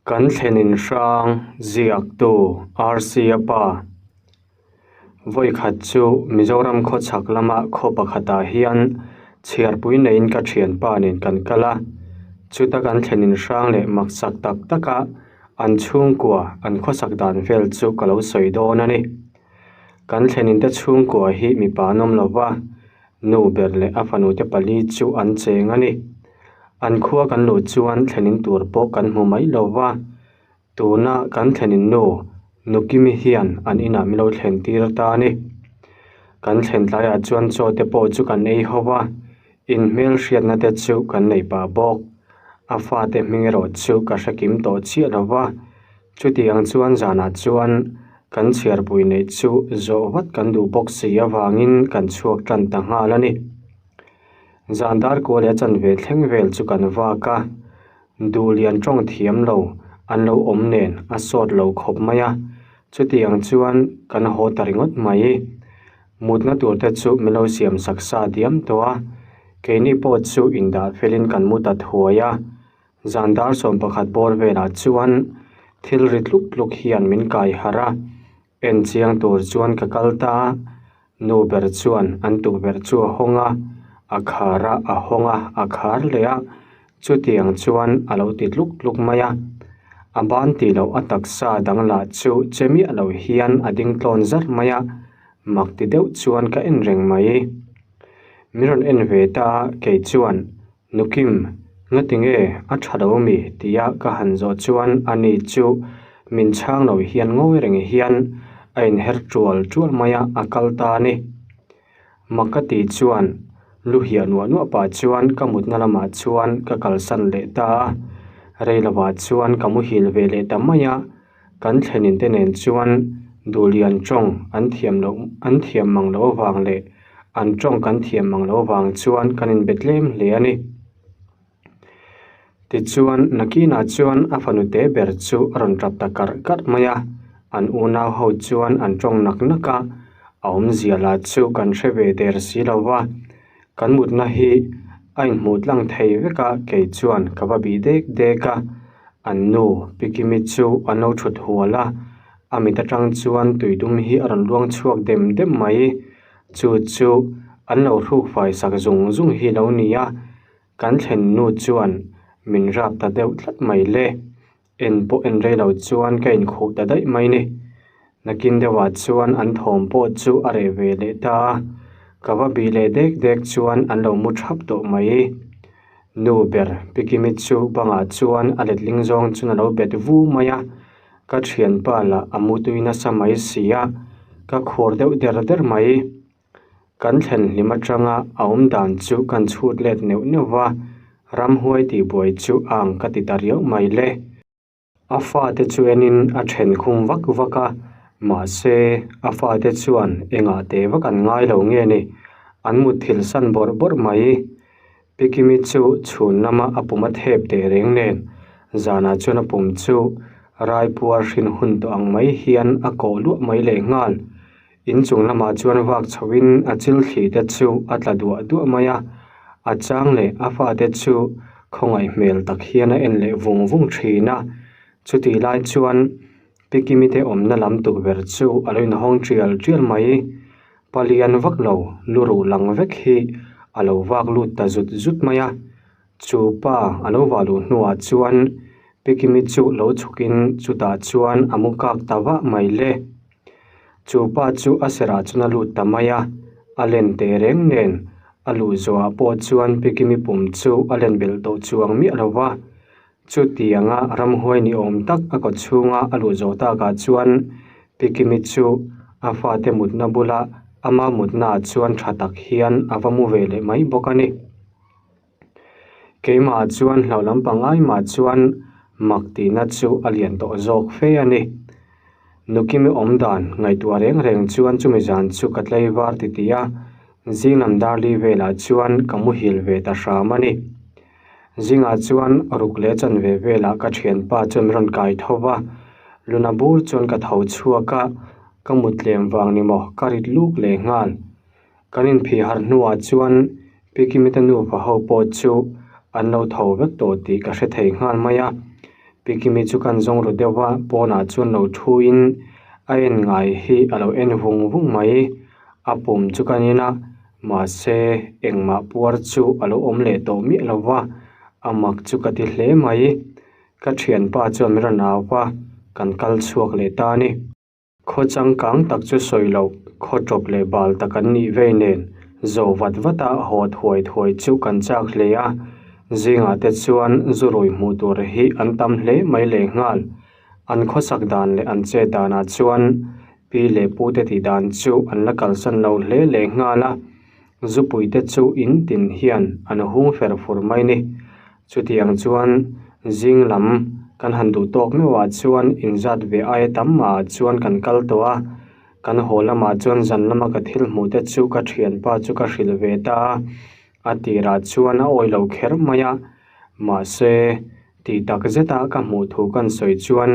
Kan thlen in hrang ziaktu RC-a pa vawikhat chu Mizoram khawchhak lama khaw pakhatah hian chhiarpui neiin ka thianpa nen kan kal a, chuta kan thlen in hrang leh maksak tak taka an chhungkua an khawsak dan vel chu ka lo sawi dawn a ni. Kan thlen in te chhungkua hi mipa an awm lova, Nu ber leh a fanute pali chu an cheng a ni. An khua kan luh chuan thlenin tur pawh kan hmu mai lo va, tuna kan thlenin nu Nukimi hian an inah min lo thlen tir ta a ni. Kan thlen tlaiah chuan chaw te pawh chu kan ei ho va, inhmel hriatna te chu kan nei pah bawk. A fate hming erawh chu ka hre kim tawh chiah lo va, Chutiang chuan zanah chuan kan chhiarpui neih chu zawh vat kan duh bawk si avangin kan chhuak tan ta nghal a ni. Zan dar kual leh a chanve thleng vel chu kan vak a, duhlian tawng thiam lo an lo awm nen a sawt lo khawp mai a, chutiang chuan kan haw ta ringawt mai. Mutna tur te chu min lo siam sak sa diam tawh a, keini pawh chu indah felin kan mu ta thuai a. Zan dar 11 bawr velah chuan thil ri tluk tluk hian min kai harh a, en chiang tur chuan ka kal ta a, nu ber chuan an tukverh chu a hawng a, a khar a, a hawng a, a khar leh a, chutiang chuan a lo ti tluk tluk mai a. A ban tih loh a taksa dang lah chu che miah lo hian a ding tlawn zar mai a, mak ti deuh chuan ka en reng mai. Min rawn en ve ta a, kei chuan Nukim, ngati nge a tha lo mi? tia ka han zawh chuan ani chu min chhang lo hian ngawi reng hian a inher tual tual mai a, a kal ta a ni. Mak ka tih chuan lu hiah nuah nuah pah chuan ka mutna lamah chuan ka kalsan leh ta a, rei lovah chuan ka muhil ve leh ta mai a, kan thlenin te nen chuan duhlian tawng an thiam loh an thiam mang loh avang leh an tawng kan thiam mang loh avang chuan kan inbe tlem hle a ni. Tichuan nakinah chuan a fanu te ber chu a rawn tap ta karh karh mai a, an unau ho chuan an tawng nak nak a, a awmzia lah chu kan hre ve der si lo va, kan mutna hi a inhmuh tlang thei vek a kei chuan ka va bih dek dek a, an nu Pi Kimi chu an lo thut hual a, a mit atang chuan tui dum hi a rawn luang chhuak dem dem mai, chu chu an lo hruk fai sak zung zung hi lo ni a, kan thlen nu chuan min rap ta deuh tlat mai le. En pawh en rei lo chuan ka inkhuh ta daih mai ni. Nakin deuhah chuan an thawm pawh chu a reh ve leh ta a, ka va bih leh dek dek chuan an lo mu thap tawh mai. Nu ber Pikimi chu bangah chuan a letling zawng chuan a lo bet vu mai a, ka thianpa lah a mu tui nasa mai si a, ka khur deuh der der mai. Kan thlen hlim atanga a awm dan chu kan chhut let neuh neuh va, ramhuai tihbuai chu a ang ka ti ta riau mai le. A fate chu enin a then khum vak vak a, mahse a fate chuan engah teh vak an ngai lo nge ni, an mutthilh san bawrh bawrh mai. Pikimi chu chhun lama a pum a thep teh reng nen, zanah chuan a pum chu raipuar hrin hun tawh ang mai hian a kawh luah mai lehnghal. Inchung lamah chuan vak chhoin a chil thli te chu a tla duah duah mai a, a chang leh a fate chu khawngaih hmel tak hian a en leh vung vung thin a. Chutih lai chuan Pikimi te awmna lam tukverh chu a lo inhawng tial tial mai. Palian vak lo lu ruh lang vek hi a lo vak lut ta zut zut mai a. Chu pa a lo vah luh hnuah chuan Pikimi chu lo chhukin chutah chuan a mu kak ta vah mai le. Chu pa chu a serah chuan a lut ta mai a, a len teh reng nen a luh zawhah pawh chuan Pikimi pum chu a len belh tawh chuang miah lo va. Chutianga ramhuai ni awm tak a kawt chhunga a luh zawh takah chuan Pikimi chu a fate mutna bula ama mutnaah chuan tha tak hian a va mu ve leh mai bawk a ni. Keimah chuan hlauh lampang ai mah chuan mak tihna chu a lian tawh zawk fe a ni. Nukimi awm dan ngaihtuah reng reng chuan chumi zan chu ka tlei var ti ti a, zinglam darli velah chuan ka muhil ve ta hram a ni. Zingah chuan ruk leh chanve velah ka thianpa chuan min rawn kai tho va, luna bur chuan ka tho chhuak a, ka mutlem vang ni maw ka rit luk leh nghal. Kan inphih harh hnuah chuan Pi Kimita nufa ho pawh chu an lo tho vek tawh tih ka hre thei nghal mai a. Pi Kimi chu kan zawng ru deuh a, pawnah chuan lo thuin a en ngai hi a lo en vung vung mai. A pum chu kan en a, mahse engmah puar chu a lo awm leh tawh miah lo va, a mak chu ka ti hle mai. Ka thianpa chuan min rawn au va, kan kal chhuak leh ta a ni. Khaw changkang tak chu sawi loh, khaw tawp leh bal tak an nih vei nen, zo vat vata haw thuai thuai chu kan chak hle a. Zingah te chuan zu rui hmuh tur hi an tam hle mai lehnghal. An khawsak dan leh an chet danah chuan pi leh pu te tih dan chu an la kalsan lo hle lehnghal a. Zupui te chu in tin hian an hung fer fur mai ni. Chutiang chuan zing lam kan han duh tawk meuhah chuan inzat ve aia tam mahah chuan kan kal tawh a, kan haw lamah chuan zan lama ka thil hmuh te chu ka thianpa chu ka hrilh ve ta a, a tirah chuan a awi lo kher mai a, mahse tih tak zeta ka hmuh thu kan sawi chuan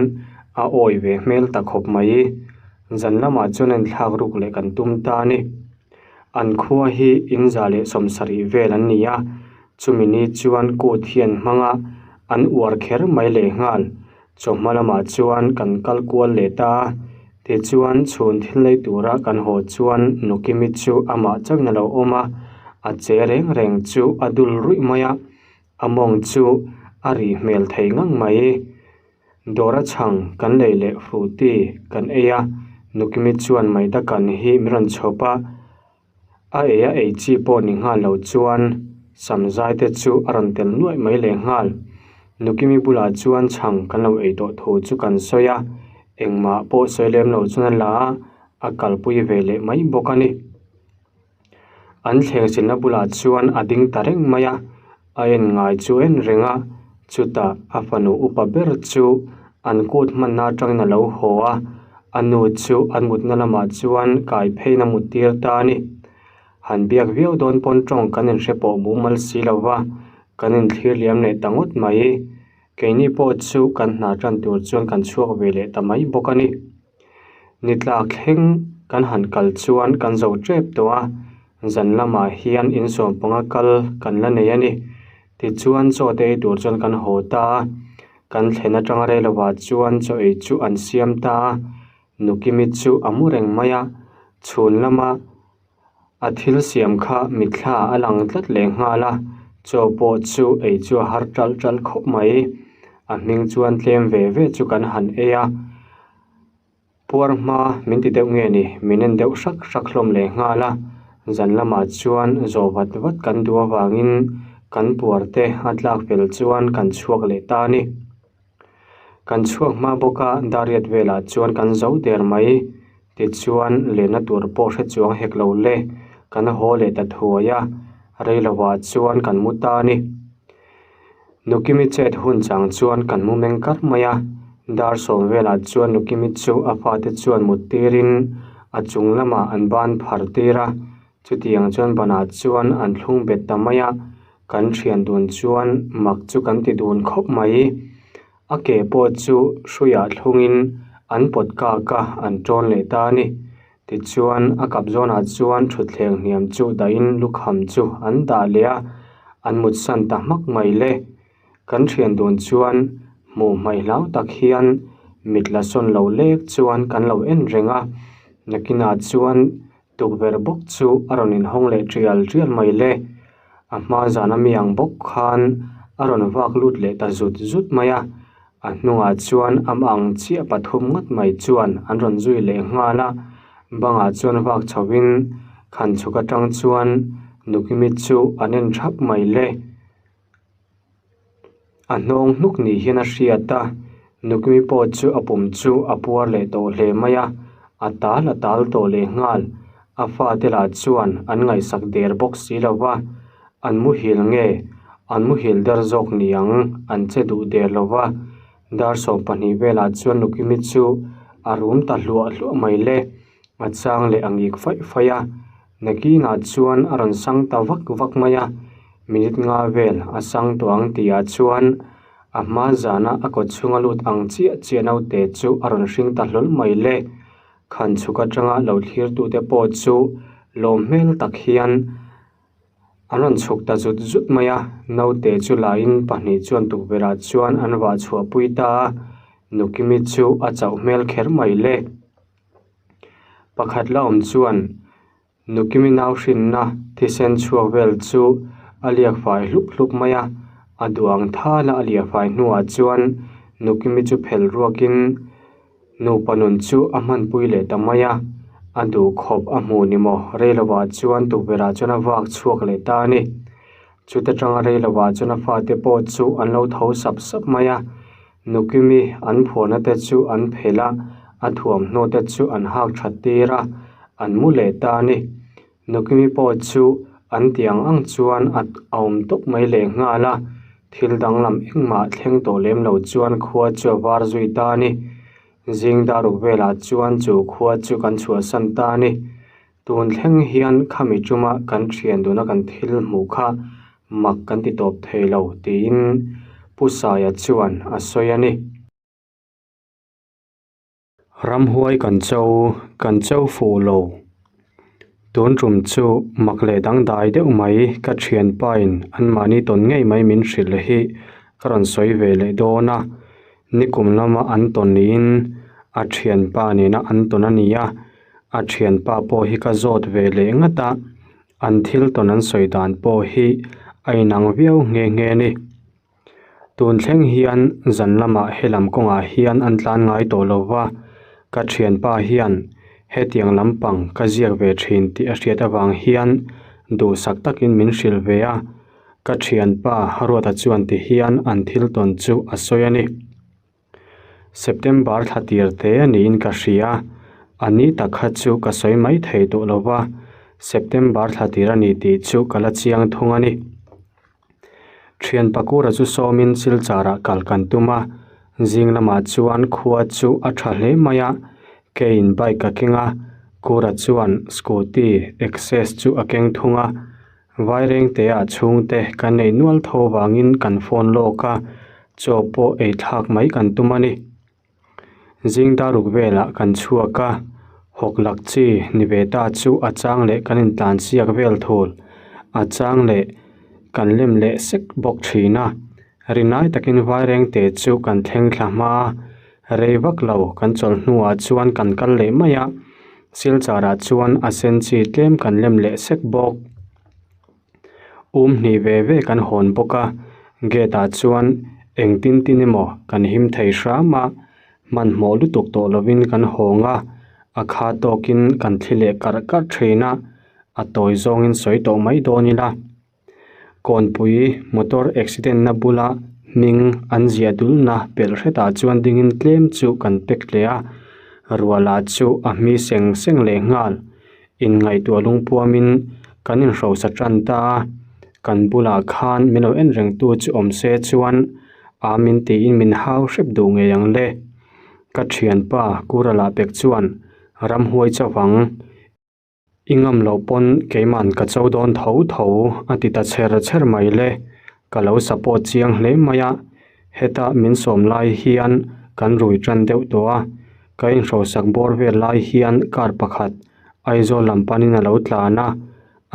a awi ve hmel ta khawp mai. Zan lamah chuan a inthlak ruk leh kan tum ta a ni. An khua hi inza leh sawmsarih vel an ni a. Chumi ni chuan kut hi an hmang a, an uar kher mai leh nghal. Chawhma lamah chuan kan kal kual leh ta a, tichuan chhun thil lei tura kan haw chuan Nukimi chu amah chauhin a lo awm a, a che reng reng chu a dul ruih mai a, a mawng chu a rih hmel thei ngang mai. Dawra chhang kan lei leh frooti kan ei a, Nukimi chuan maida kan hi min rawn chhawp a. A ei a ei chi pawh ni nghal lo chuan samzai te chu a rawn tel nuaih mai leh nghal. Nukimi bulah chuan chhang kan lo ei tawh thu chu kan sawi a, engmah pawh sawi lem lo chuan a la a, a kalpui ve leh mai bawk a ni. An thleng silna bulah chuan a ding ta reng mai a, a en ngai chu en reng a, chutah a fanu upa ber chu an kut hmanna atangin a lo haw a, a nu chu an mutna lamah chuan kai pheiin a mut tir ta a ni. Han biak viau dawn pawn tawng kan inhre pawh mumal si lo va, kan inthlir liam leh ta ngawt mai. Keini pawh chu kan hna tan tur chuan kan chhuak ve leh ta mai bawk a ni. Ni tlak thleng kan han kal chuan kan zo tep tawh a, zan lamah hian insawm panga kal kan la nei a ni. Tichuan chaw te ei tur chuan kan haw ta a, kan thlen atanga rei lovah chuan chaw ei chu an siam ta a, Nukimi chu a mu reng mai a, chhun lama a thil siam kha mitthla a lang tlat leh nghal a, chaw pawh chu ei chu a har ṭalh ṭalh khawp mai. A hming chuan tlem ve ve chu kan han ei a, puar hma min ti deuh nge ni, min en deuh hrak hrak hlawm leh nghal a, zan lamah chuan zawh vat vat kan duh avangin kan puar te a tlak fel chuan kan chhuak leh ta a ni. Kan chhuak hma bawk a, dariat velah chuan kan zo der mai. Tichuan lenna tur pawh hre chuang hek lo le, kan haw leh ta thuai a, rei lovah chuan kan mu ta a ni. Nukimi chet hun chang chuan kan mu meng kar mai a, dar sawm velah chuan Nukimi chu a fate chuan mut tirin a chung lamah an ban phar tir a, Chutiang chuan banah chuan an thlung bet ta mai a, kan thian dun chuan mak chu kan ti dun khawp mai. A ke pawh chu hruiah thlungin an pawt kak a, an tawn leh ta a ni. Tichuan a kap zawnah chuan thutthleng hniam chu dahin lukham chu an dah leh a, an mutsan ta hmak mai le. Kan thian dun chuan hmuh hmaih hlau tak hian mit la sawn lo lek chuan kan lo en reng a, nakinah chuan Tukverh bawk chu a rawn inhawng leh tial tial mai le. A hma zana mi ang bawk khan a rawn vak lut leh ta zut zut mai a. A hnungah chuan am ang chiah pathum ngawt mai chuan an rawn zui leh nghal a. Bangah chuan vak chhovin khan chhuk atang chuan Nukimi chu an en thap mai le. A hnawng hnuk ni hian a hriat a, Nukimi pawh chu a pum chu a puar leh tawh hle mai a, a tal a tal tawh leh nghal. A fate lah chuan an ngaihsak der bawk si lo va, an muhil nge an muhil der zawk ni ang an che duh der lo va. Dar 12 velah chuan Nukimi chu a rum ta hluah hluah mai le, a chang leh a ngik faih faih a. Nakinah chuan a rawn sang ta vak vak mai a, minute nga vel a sang tawh ang tihah chuan a hma zana a kawt chhunga lut ang chiah chiah naute chu a rawn hring ta hlawl mai le. Khan chhuk atanga lo thlirtute pawh chu lawm hmel tak hian. An rawn chhuk ta zut zut mai a, naute chu lain pahnih chuan tukverhah chuan an vah chhuahpui ta a, Nukimi chu a chauh hmel kher mai le. Pakhat la awm chuan Nukimi nau hrinna thisen chhuak vel chu a liak fai hlup hlup mai a, a duang thala a liah fai hnuah chuan Nukimi chu phelh ruakin nupa nun chu a hmanpui leh ta mai a, a duh khawp a hmuh ni maw reilovah chuan tukverhah chuan a vak chhuak leh ta a ni. Chuta tanga reilovah chuan a fate pawh chu an lo tho sap sap mai a, Nukimi an phuahna te chu an phelh a, a thuamhnaw te chu an hak that tir a, an mu leh ta a ni. Nukimi pawh chu an tih ang ang chuan a awm tawp mai leh nghal a, thil danglam engmah thleng tawh lem lo chuan khua chu a var zui ta a ni. Zing daruk velah chuan chu khua chu kan chhuahsan ta a ni. Tun thleng hian khami tuma kan thian duna kan thil hmuh kha mak kan ti tawp thei lo tiin Pu Saia chuan a sawi a ni. Ramhuai kan cho, kan cho fuh lo. Tun tum chu mak leh dangdai deuh mai ka thianpain anmahni tawn ngei mai min hrilh hi ka rawn sawi ve leh dawn a. Nikum lama an tawn niin a thianpa nena an tawn a ni a. A thianpa pawh hi ka zawt ve leh ngat a, an thil tawn an sawi dan pawh hi a inang viau nghe nghe a ni. Tun thleng hian zan lamah helam kawngah hian an tlan ngai tawh lo va, ka thianpa hian hetiang lampang ka ziak ve thin tih a hriat avang hian duhsak takin min hrilh ve a, ka thianpa Ruata chuan ti hian an thil tawn chu a sawi a ni. September thla tir te a niin ka hria, a ni tak kha chu ka sawi mai thei tawh lo va, September thla tir a ni tih chu ka la chiang thung a ni. Thian Pakura chu sawmin Silchar-ah kal kan tum a, zing lamah chuan khua chu a tha hle mai a, keiin bike ka keng a, Kura chuan scooty access chu a keng thung a, Vairengtea chhungte kan nei nual tho vangin kan phone lawk a, chaw pawh ei thlak mai kan tum a ni. Zing daruk velah kan chhuak a, hawk lak chi ni ve ta chu a chang leh kan intlan siak vel thul, a chang leh kan lem leh sek bawk thin a. Rinai takin Vairengte chu kan thleng thla hma a, rei vak lo kan chawlh hnuah chuan kan kal leh mai a. Silchar-ah chuan a sen chi tlem kan lem leh sek bawk. Um hnih ve ve kan hawn bawk a, gate-ah chuan eng tin tin emaw kan him thei hram a, hmanhmawh lutuk tawh lovin kan hawng a, a kha tawkin kan thli leh karh karh thin a, a tawi zawngin sawi tawh mai dawn ila. Kawnpui motor accident na bula hming an ziah dulna pelh hretah chuan dingin tlem chu kan pack leh a, ruahlah chu a hmi seng seng leh nghal. Inngaihtuah lungpuamin kan inhrosa tan ta a, kan bulah khan min lo en rengtu chu awm se chuan a min tiin min hau hrep duh ngei ang le. Ka thianpa Kurala pek chuan ramhuai chavang. I ngam loh pawn keiman ka cho dawn tho tho a ti ta chher chher mai le, ka lo support chiang hle mai a, heta min sawm lai hian kan rui tan deuh tawh a, ka inhrosak bawr vel lai hian car pakhat Aizawl lam panin a lo tlan a,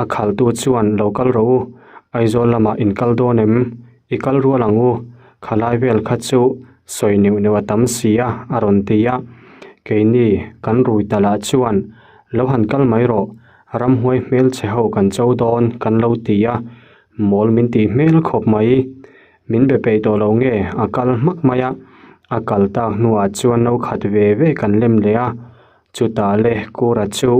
a khaltu chuan lo kal rawh u, Aizawl lamah in kal dawn em? I kal rual ang u, khalai vel kha chu sawi neuh neuh a tam si a a rawn ti a, keini kan rui ta lah chuan Lo han kal mai rawh, ramhuai hmelchhe ho kan cho dawn kan lo ti a, mawl min tih hmel khawp mai. Min be peih tawh lo nge a kal hmak mai a, a kal tak hnuah chuan no khat ve ve kan lem leh a, chutah le Kura chu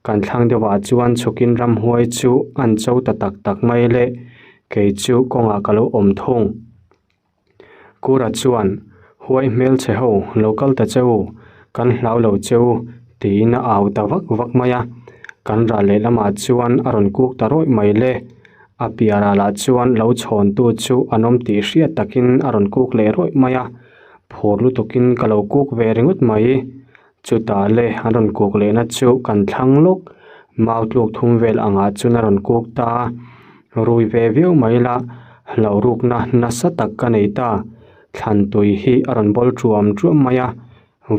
kan thlang deuhah chuan chhukin ramhuai chu an cho ta tak tak mai le, kei chu kawngah ka lo awm thung. Kura chuan, Huai hmelchhe ho, lo kal ta che u, kan hlau lo che u, tiin a au ta vak vak mai a. Kan ral lehlamah chuan a rawn kuk ta rawih mai le. A piah ralah chuan lo chhawntu chu an awm tih hriat takin a rawn kuk leh rawih mai a. Phur lutukin ka lo kuk ve ringawt mai. Chutah le an rawn kuk lehna chu kan thlang lawk, mau tluk thum vel angah chuan a rawn kuk ta a, rui ve viau mai la, hlauh rukna nasa tak ka nei ta, thlan tui hi a rawn bawl ṭuam ṭuam mai a,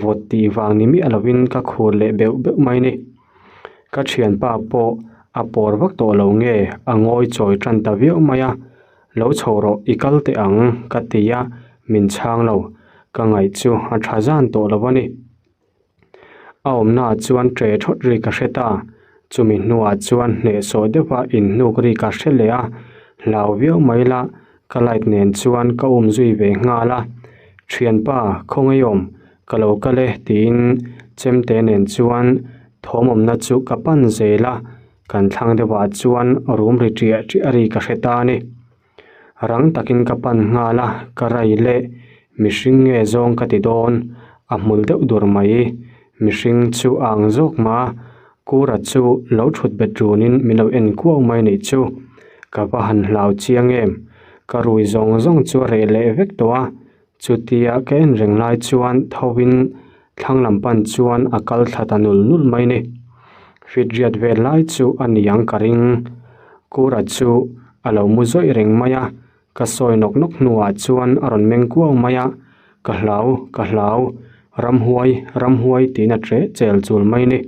vawt tih vang ni miah lovin ka khur leh beuh beuh mai ni. Ka thianpa pawh. A pawr vak tawh lo nge a ngawi chawi tan ta viau mai a, Lo chho rawh i kal teh ang ka ti a, min chhang lo. Ka ngaih chu a tha zan tawh lo a ni. A awmnaah chuan ṭe thawt ri ka hre ta. Chumi hnuah chuan hnehsawh deuha inhnuk ri ka hre leh a, hlau viau mai la ka light nen chuan ka um zui ve nghal a. Thianpa, khawngaihawm, ka lo kal e tiin chemte nen chuan thawmawmna chu ka pan zel a, kan thlang deuhah chuan rum ri ṭiah ṭiah ri ka hre ta a ni. Rang takin ka pan nghal a, ka rai leh mihring nge zawng ka ti dawn, a hmul deuh dur mai. Mihring chu a ang zawk mah a, Kura chu lo thut bet runin min lo en kuau mai nih chu. Ka va han hlau chiang em, ka rui zawng zawng chu a reh leh vek tawh a, chutia ka en reng lai chuan tho in thlang lam pan chuan a kal thla ta nul nul mai ni. Fit riat vel lai chu a ni ang ka ring. Kura chu a lo mu zawih reng mai a, ka sawi nawk nawk hnuah chuan a rawn meng kuau mai a, ka hlau, ka hlau, ramhuai, ramhuai tiin a ṭeh chel chul mai ni.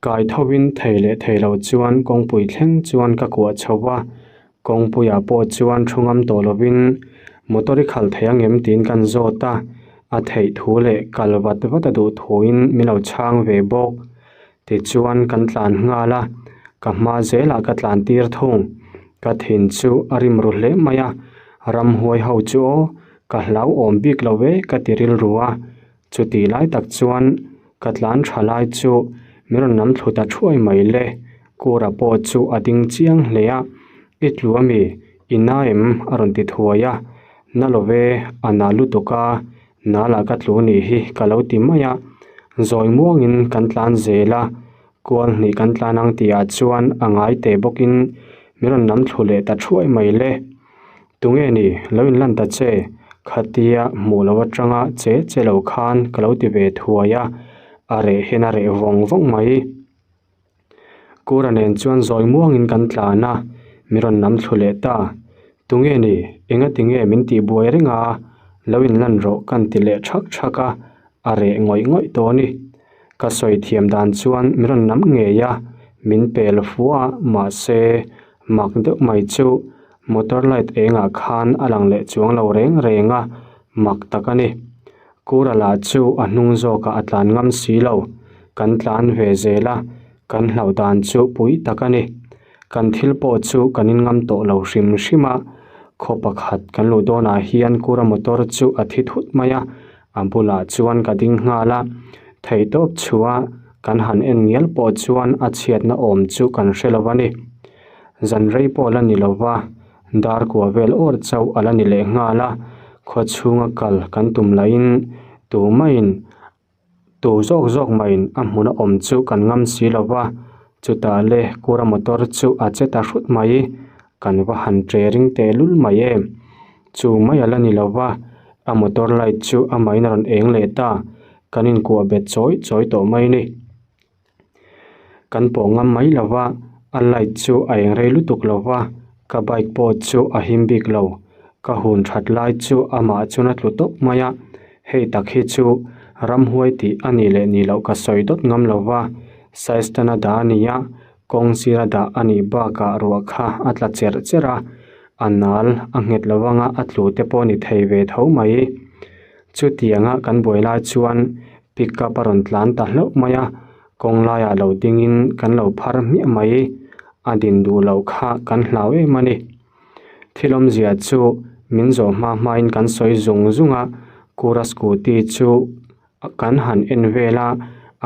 Kai thovin thei leh thei lo chuan kawngpui thleng chuan ka kuah chho va, kawngpuiah pawh chuan thu ngam tawh lovin motor i khalh thei ang em tiin kan zawt a, a theih thu leh kal vat vat a duh thuin min lo chhang ve bawk. Tichuan kan tlan nghal a, ka hma zelah ka tlan tir thung. Ka thin chu a rim ru hle mai a, ramhuai ho chu aw ka hlauhawm bik lo ve ka ti rilru a, Chuti lai tak chuan ka tlan tha lai chu min rawn lam thlu ta thuai mai le. Kura pawh chu a ding chiang hle a, I tlu a mi? I na em? a rawn ti thuai a. Na lo ve, a na lutuk a, na lah ka tlu nih hi ka lo ti mai a. Zawi muangin kan tlan zel a, kual hnih kan tlan ang tihah chuan a ngai teh bawkin min rawn lam thlu leh ta thuai mai le. Tunge ni, lo inlan ta che, khatia hmuh loh atanga che che lo khan ka lo ti ve thuai a, a reh hian a reh vawng vawng mai. Kura nen chuan zawi muangin kan tlan a, min rawn lam thlu leh ta. Tunge ni, engati nge min tih buai reng a, lo inlan rawh kan ti leh thak thak a, a reh ngawih ngawih tawh a ni. Ka sawi thiam dan chuan min rawn lam ngei a, min pel fuh a, mahse mak deuh mai chu Motor light engah khan a lang leh chuang lo reng reng a, mak tak a ni. Kura lah chu a hnung zawkah a tlan ngam si lo, kan tlan ve zel a, kan hlauh dan chu pui tak a ni. Kan thil pawh chu kan in ngam tawh lo hrim hrim a, khaw pakhat kan luh dawnah hian Kura motor chu a thi thut mai a, a bulah chuan ka ding nghal a, theihtawp chhuah kan han en ngial pawh chuan a chhiatna awm chu kan hre lo a ni. Zan rei pawh la ni lo va, dar kua vel awr chauh a la ni leh nghal a, khaw chhunga kal kan tum lahin tu maiin tu zawk zawk maiin a hmuna awm chu kan ngam si lo va, chutah le kura motor chu a che ta hrut mai, kan va han ṭe ring teh lul mai em. Chu mai a la ni lo va, a motor light chu amahin a rawn eng leh ta, kan inkuah bet chawi chawi tawh mai ni. Kan pawh ngam mai lo va, a light chu a eng rei lutuk lo va, ka bike pawh chu a him bik lo. Ka hun that lai chu amah chuan a tlu tawp mai a, hei tak hi chu ramhuai tih a nih leh nih loh ka sawi dawt ngam lo va, size tan a dah a ni a, kawng sira dah a nih bakah ruah kha a tla cherh cherh a, a nal a nghet lo anga a tlu te pawh a ni thei ve tho mai. Chutianga kan buai lai chuan Pickup a rawn tlan ta hlauh mai a, kawng laiah lo dingin kan lo phar hmiah mai, a din duh loh kha kan hlau em a ni. Thil awmzia chu min zawh hma hmain kan sawi zung zung a, Kura scooty chu kan han en vel a,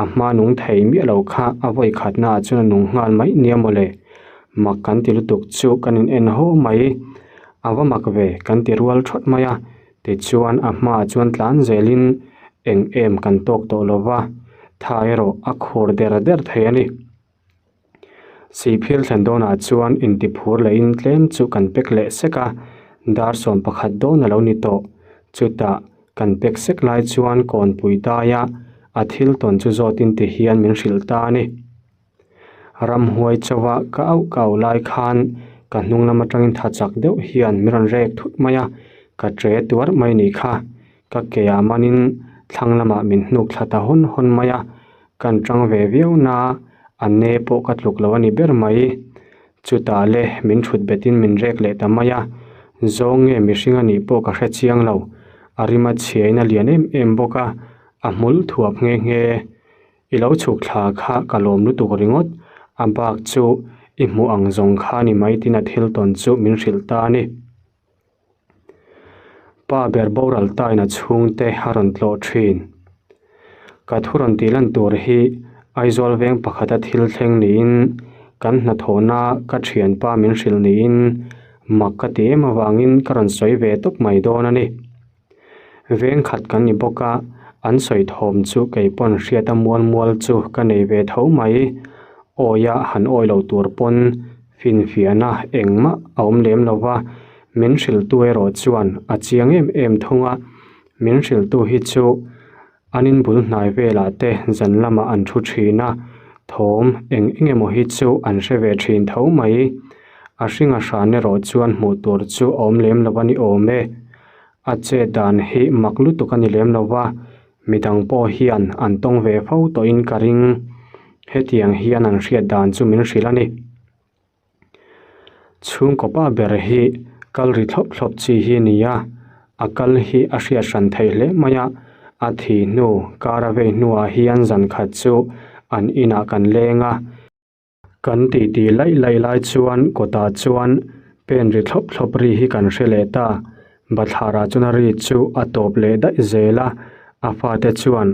a hma nung thei miah lo kha a vawi khatnaah chuan a nung nghal mai nia mawle. Mak kan ti lutuk chu kan in en haw mai, a va mak ve kan ti rual thawt mai a, Tichuan a hmaah chuan tlan zelin eng em kan tawk tawh lo va, tha erawh a khur der der thei a ni. Sihphir thlen dawnah chuan intiphur lehin tlem chu kan pek leh sek a, dar 11 dawn a lo ni tawh. Chutah kan pek sek lai chuan kawnpui daia a thil tawn chu zawtin ti hian min hrilh ta a ni. Ramhuai chauha ka auh ka auh lai khan ka hnung lam atangin tha chak deuh hian min rawn rek thut mai a, ka ṭe tuar mai ni kha. Ka ke ah manin thlang lamah min hnuk thla ta hawn hawn mai a, kan ṭang ve viau na. A ne pawh ka tluk lo a ni ber mai. Chutah le min thut betin min rek leh ta mai a, zawng nge mihring a nih pawh ka hre chiang lo. A rim a chhiain a lian em em bawk a, a hmul thuap nghe nghe. I lo chhuk thla kha ka lawm lutuk ringawt, a bak chu i hmuh ang zawng kha ni mai tin a thil tawn chu min hrilh ta a ni. Pa ber boral tain a chhungte a rawn tlawh thin. Ka thu rawn tih lan tur hi Aizawl veng pakhata thil thleng niin kan hnathawhna ka thianpa min hrilh niin mak ka ti em avangin ka rawn sawi ve tawp mai dawn a ni. Veng khat kan ni bawk a, an sawi thawm chu kei pawn hriat a mual mual chu ka nei ve tho mai. Awia han awi lo tur pawn finfiahna engmah a awm lem lo va, min hrilhtu erawh chuan a chiang em em thung a, min hrilhtu hi chu an inbul hnai velah te zan lamah an thu thin a, thawm eng eng emaw hi chu an hre ve thin tho mai. A hringa hran erawh chuan hmuh tur chu a awm lem lo a ni awm e. A chet dan hi mak lutuk a ni lem lo va, midang pawh hian an tawng ve fo tawhin ka ring. Hetiang hian an hriat dan chu min hrilh a ni. Chhungkaw pa ber hi kal ri thlawp thlawp chi hi a ni a, a kal hi a hriat hran thei hle mai a, a thih hnu kar a vei hnuah hian zan khat chu an inah kan leng a. Kan titi laih laih lai chuan kawtah chuan pen ri thlawp thlawp ri hi kan hre leh ta. Bathlarah chuan a ri chu a tawp leh daih zel a, a fate chuan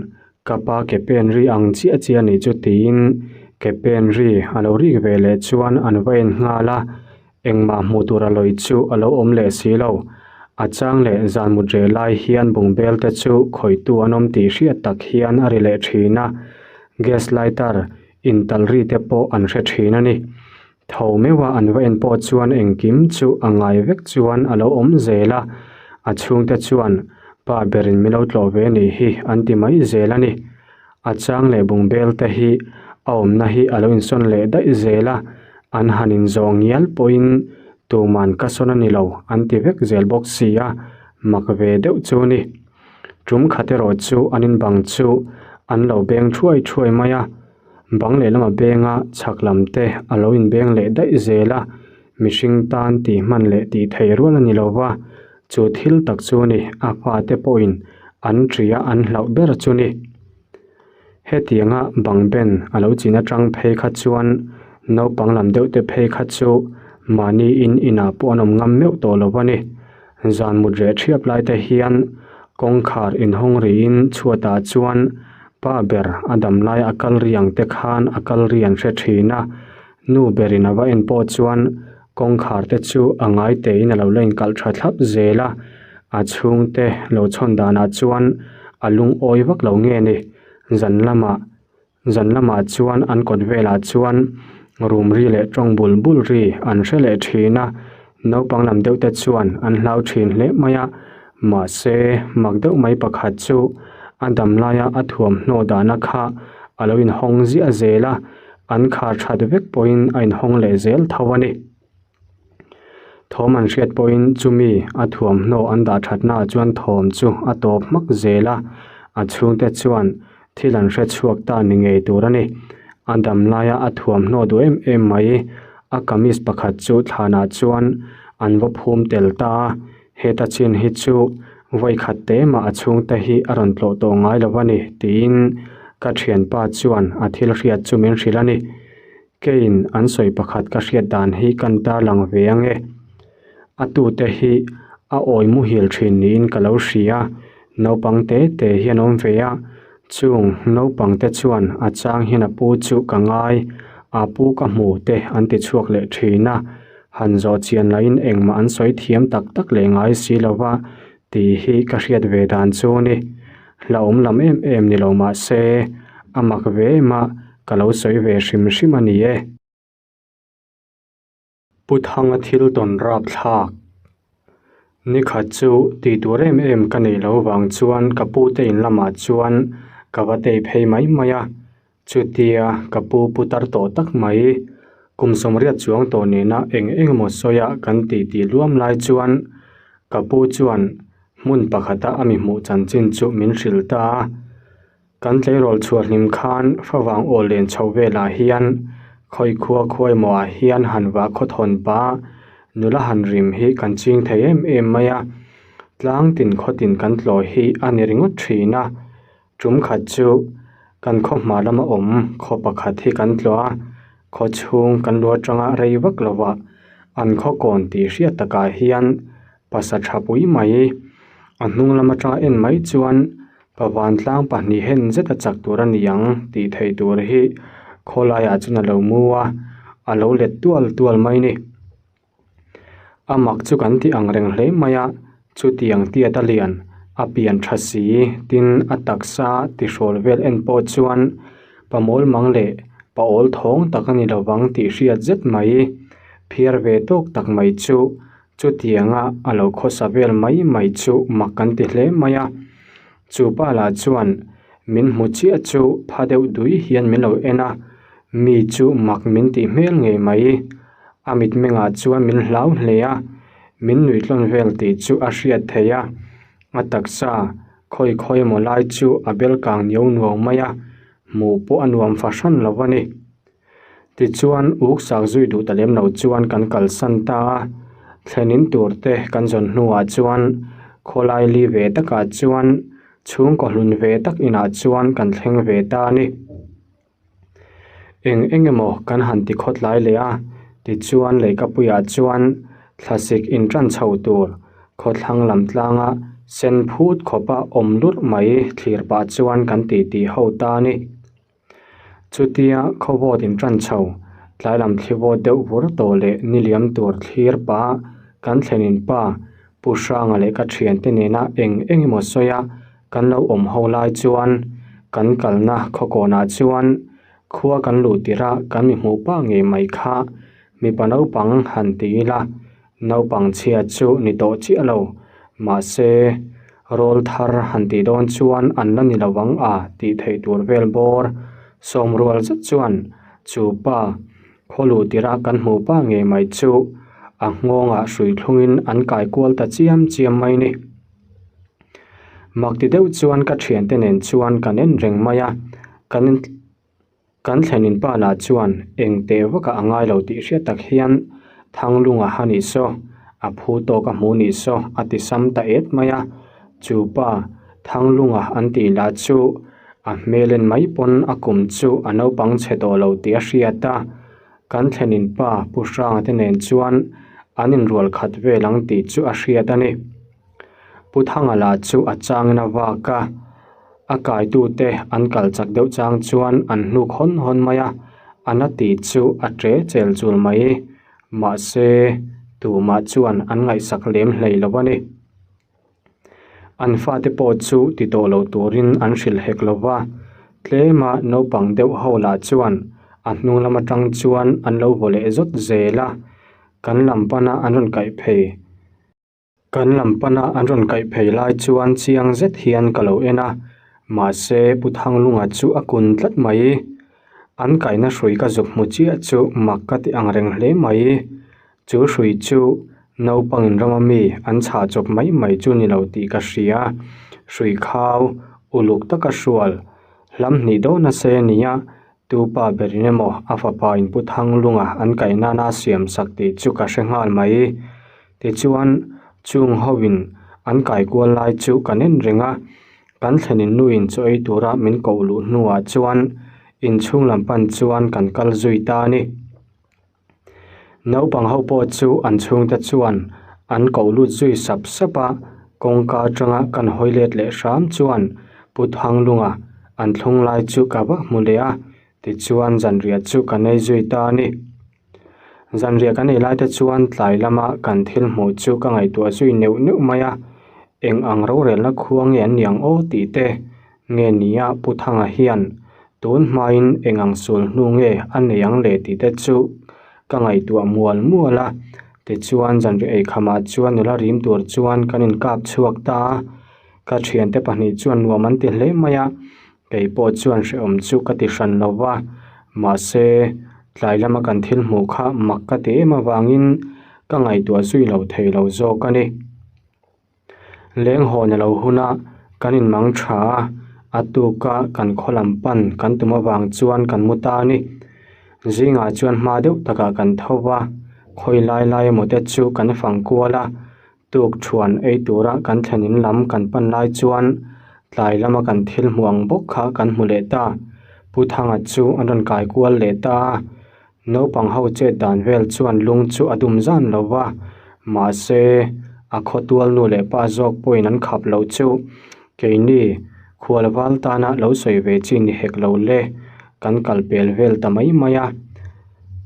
ka pa ke pen ri ang chiah chiah a nih chu tiin ke pen ri a lo rik ve leh chuan an va en nghal a, engmah hmuh tur a lawi chu a lo awm leh si lo. A chang leh zan mut reh lai hian bungbel te chu khawihtu an awm tih hriat tak hian a ri leh thin a, gas lighter intal ri te pawh an hre thin a ni. Tho meuha an va en pawh chuan engkim chu a ngai vek chuan a lo awm zel a, a chhungte chuan pa berin min lo tlawh ve nih hi an ti mai zel a ni. A chang leh bungbel te hi a awmna hi a lo insawn leh daih zel a, an han inzawh ngial pawhin tuman ka sawn a ni lo an ti vek zel bawk si a, mak ve deuh chu a ni. Tum khat erawh chu an inbang chu an lo beng thuai thuai mai a, bang lehlama benga chhak lam te a lo inbeng leh daih zel a, mihring tan tih hman leh tih theih rual a ni lo va, chu thil tak chu ni a fate pawhin an ṭia an hlauh ber chu ni. Hetianga bang ben a lo chin atang phei kha chuan naupang lam deuh te phei kha chu mahni in inah pawh an awm ngam meuh tawh lo a ni. Zan mut reh thiap lai te hian kawngkhar inhawng rihin chhuatah chuan pa ber a dam lai a kal ri ang te khan a kal ri an hre thin a, nu berin a va en pawh chuan kawngkhar te chu a ngai tein a lo la inkalh tha thlap zel a, a chhungte lo chhawn danah chuan a lungawi vak lo nge ni. Zan lamah zan lamah chuan an kawt velah chuan rum ri leh tawng bul bul ri an hre leh thin a, naupang lam deuh te chuan an hlau thin hle mai a, mahse mak deuh mai pakhat chu a dam laia a thuamhnaw dahna kha a lo inhawng ziah zel a, an khar that vek pawhin a inhawng leh zel tho a ni. Thawm an hriat pawhin chumi a thuamhnaw an dah thatnaah chuan thawm chu a tawp hmak zel a, a chhungte chuan thil an hre chhuak ta ni ngei tur a ni. A dam laia a thuamhnaw duh em em mai, a kamis pakhat chu thlanah chuan an va phum tel ta a, heta chin hi chu vawikhat te mah a chhungte hi a rawn tlawh tawh ngai lo a ni tiin ka thianpa chuan a thil hriat chu min hrilh a ni. Keiin an sawi pakhat ka hriat dan hi kan tarlang ve ang e. A tute hi a awi muhil thin niin ka lo hria, naupang te te hian awm ve a, chung naupang te chuan a chang hian a pu chu ka ngai, a pu ka hmu te an ti chhuak leh thin a, han zawh chian lahin engmah an sawi thiam tak tak leh ngai si lo va tih hi ka hriat ve dan chu a ni. Hlauhawm lam em em ni lo mah se, a mak ve em a, ka lo sawi ve hrim hrim a ni e. Pu Thanga thil tawn rap thlak. Ni khat chu tih tur em em ka neih loh vang chuan ka pu te in lamah chuan ka va tei phei mai mai a, chutia ka pu putar tawh tak mai kum sawmriat chuang tawh nena eng eng emaw sawi a kan tih tih luam lai chuan ka pu chuan hmun pakhata a mi hmuh chanchin chu min hrilh ta a. Kan tleirawl chhuah hlim khan favang awl len chho velah hian khawi khua khuai mawhah hian han vah khawthawn pa nula han rim hi kan ching thei em em mai a, tlang tin khaw tin kan tlawh hi a ni ringawt thin a. Tum khat chu kan khaw hma lama awm khaw pakhat hi kan tlawh a, khaw chhung kan lu atanga rei vak lovah an khaw kawn tih hriat takah hian pasa tha pui mai a hnung lam atanga en mai chuan Pavantlang pahnih hen zet a chak tur a ni ang tih theih tur hi khawlaiah chuan a lo mu a, a lo let tual tual mai ni. A mak chu kan tih ang reng hle mai a, chutiang tiat a lian, a pian tha si tin a taksa tihrawl vel en pawh chuan pamawl mang leh pawl thawng tak a ni lovang tih hriat zet mai, phiar ve tawk tak mai chu Chutianga a lo khawsa vel mai mai chu mak kan ti hle mai a, chu pa lah chuan min hmu chiah chu pha deuh dui hian min lo en a, mi chu mak min tih hmel ngei mai. A mitmengah chuan min hlau hle a, min nuihtlawn vel tih chu a hriat theih a, a taksa khawi khawi emaw lai chu a bel kang niau nuau mai a, hmuh pawh a nuam fahran lo a ni. Tichuan, uk sak zui duh ta lem lo chuan kan kalsan ta a, thlenin tur te kan zawn hnuah chuan khawlai li ve takah chuan chhungkaw hlun ve tak inah chuan kan thleng ve ta a ni. Eng eng emaw kan han ti khawtlai leh a, tichuan leihkapuiah chuan thlasik inṭan chho tur khawthlang lam tlanga sen phut khawpa awm lurh mai thlir pah chuan kan titi ho ta a ni. Chutia khawvawt in tan chho, tlai lam thli vawt deuh vur tawh leh ni liam tur thlir pah kan thlenin pa Pu Hranga leh ka thiante nena eng eng emaw sawi a kan lo awm ho lai chuan kan kalna khawkawnah chuan khua kan luh tirh a kan mi hmuh pa ngei mai kha mipa naupang han ti ila Naupang chhia chu ni tawh chiah lo, mahse rawl thar han tih dawn chuan an la ni lo ang a tih theih tur vel bawr sawm rual zet chuan chu pa khaw luh tirh a kan hmuh pa ngei mai chu a nghawngah hrui thlungin an kai kual ta chiam chiam mai ni. Mak ti deuh chuan ka thiante nen chuan kan en reng mai a, kan. Kan thlenin pa lah chuan eng teh vakah a ngai lo tih hriat tak hian Thanglunga ha nih saw, a phu tawk a hmu nih saw a ti sam ta et mai a. Chu pa Thanglunga an tih lah chu a hmel en mai pawn a kum chu a naupang chhe tawh lo tih a hriat a. Kan thlenin pa Pu Hranga te nen chuan an inrual khat vel ang tih chu a hriat a ni. Pu Thanga lah chu a changin a vak a, a kaitute an kal chak deuh chang chuan an hnuk hawn hawn mai a, a na tih chu a ṭe chel chul mai. Mahse, tumah chuan an ngaihsak lem hlei lo a ni. An fate pawh chu ti tawh lo turin an hrilh hek lo va, tlema naupang deuh ho lah chuan a hnung lam atang chuan an lo vaw leh zawt zel a, kan lam pana an rawn kaih phei. Kan lam pana an rawn kaih phei lai chuan chiang zet hian ka lo en a, mahse Pu Thanglunga chu a kun tlat mai. An kaihna hrui ka zuk hmu chiah chu mak ka ti ang reng hle mai. Chu hrui chu naupangin rama mi an chhah chawp mai mai chu ni lo tih ka hria. Hrui khau uluk taka hrual hlam hnih dawn nasa a nia, tu pa berin emaw a fapa in Pu Thanglunga an kaih nana a siam sak tih chu ka hre nghal mai. Tichuan, chung hoin an kai kual lai chu kan en reng a, kan thlenin nuin chaw ei tura min koh luh hnuah chuan inchhung lam pan chuan kan kal zui ta a ni. Naupang ho pawh chu an chhungte chuan an koh lut zui sap sap a, kawngka atanga kan hawi let leh hram chuan Pu Thanglunga an thlung lai chu ka va hmu leh a, tichuan zanriah chu kan ei zui ta a ni. Zanriah kan ei lai te chuan tlai lama kan thil hmuh chu ka ngaihtuah zui neuh neuh mai a, eng ang rorelna khua nge an ni ang aw tih te nge nia Pu Thanga hian tun hmain eng ang sul hnu nge a nei ang le tih te chu ka ngaihtuah mual mual a, tichuan zanriah ei khamah chuan nula rim tur chuan kan inkap chhuak ta a, ka thiante pahnih chuan nuam an ti hle mai a. Kei pawh chuan hrehawm chu ka ti hran lo va, mahse tlai lama kan thil hmuh kha mak ka ti em avangin ka ngaihtuah zui lo thei lo zawk a ni. Leng hawn a lo hun a, kan inmang tha a, A tuka kan khaw lam pan kan tum avang chuan kan mu ta a ni. Zingah chuan hma deuh takah kan tho va, khawi lai lai emaw te chu kan fang kual a, tuk thuan ei tura kan thlen in lam kan pan lai chuan tlai lama kan thil hmu ang bawk kha kan hmu leh ta. Pu Thanga chu an rawn kai kual leh ta a, Naupang ho chet dan vel chuan lung chu a dum zan lo va, mahse a khawtual nu leh pa zawk pawhin an khap loh chu keini khual val tana lo sawi ve chi ni hek lo le, kan kal pel vel ta mai mai a.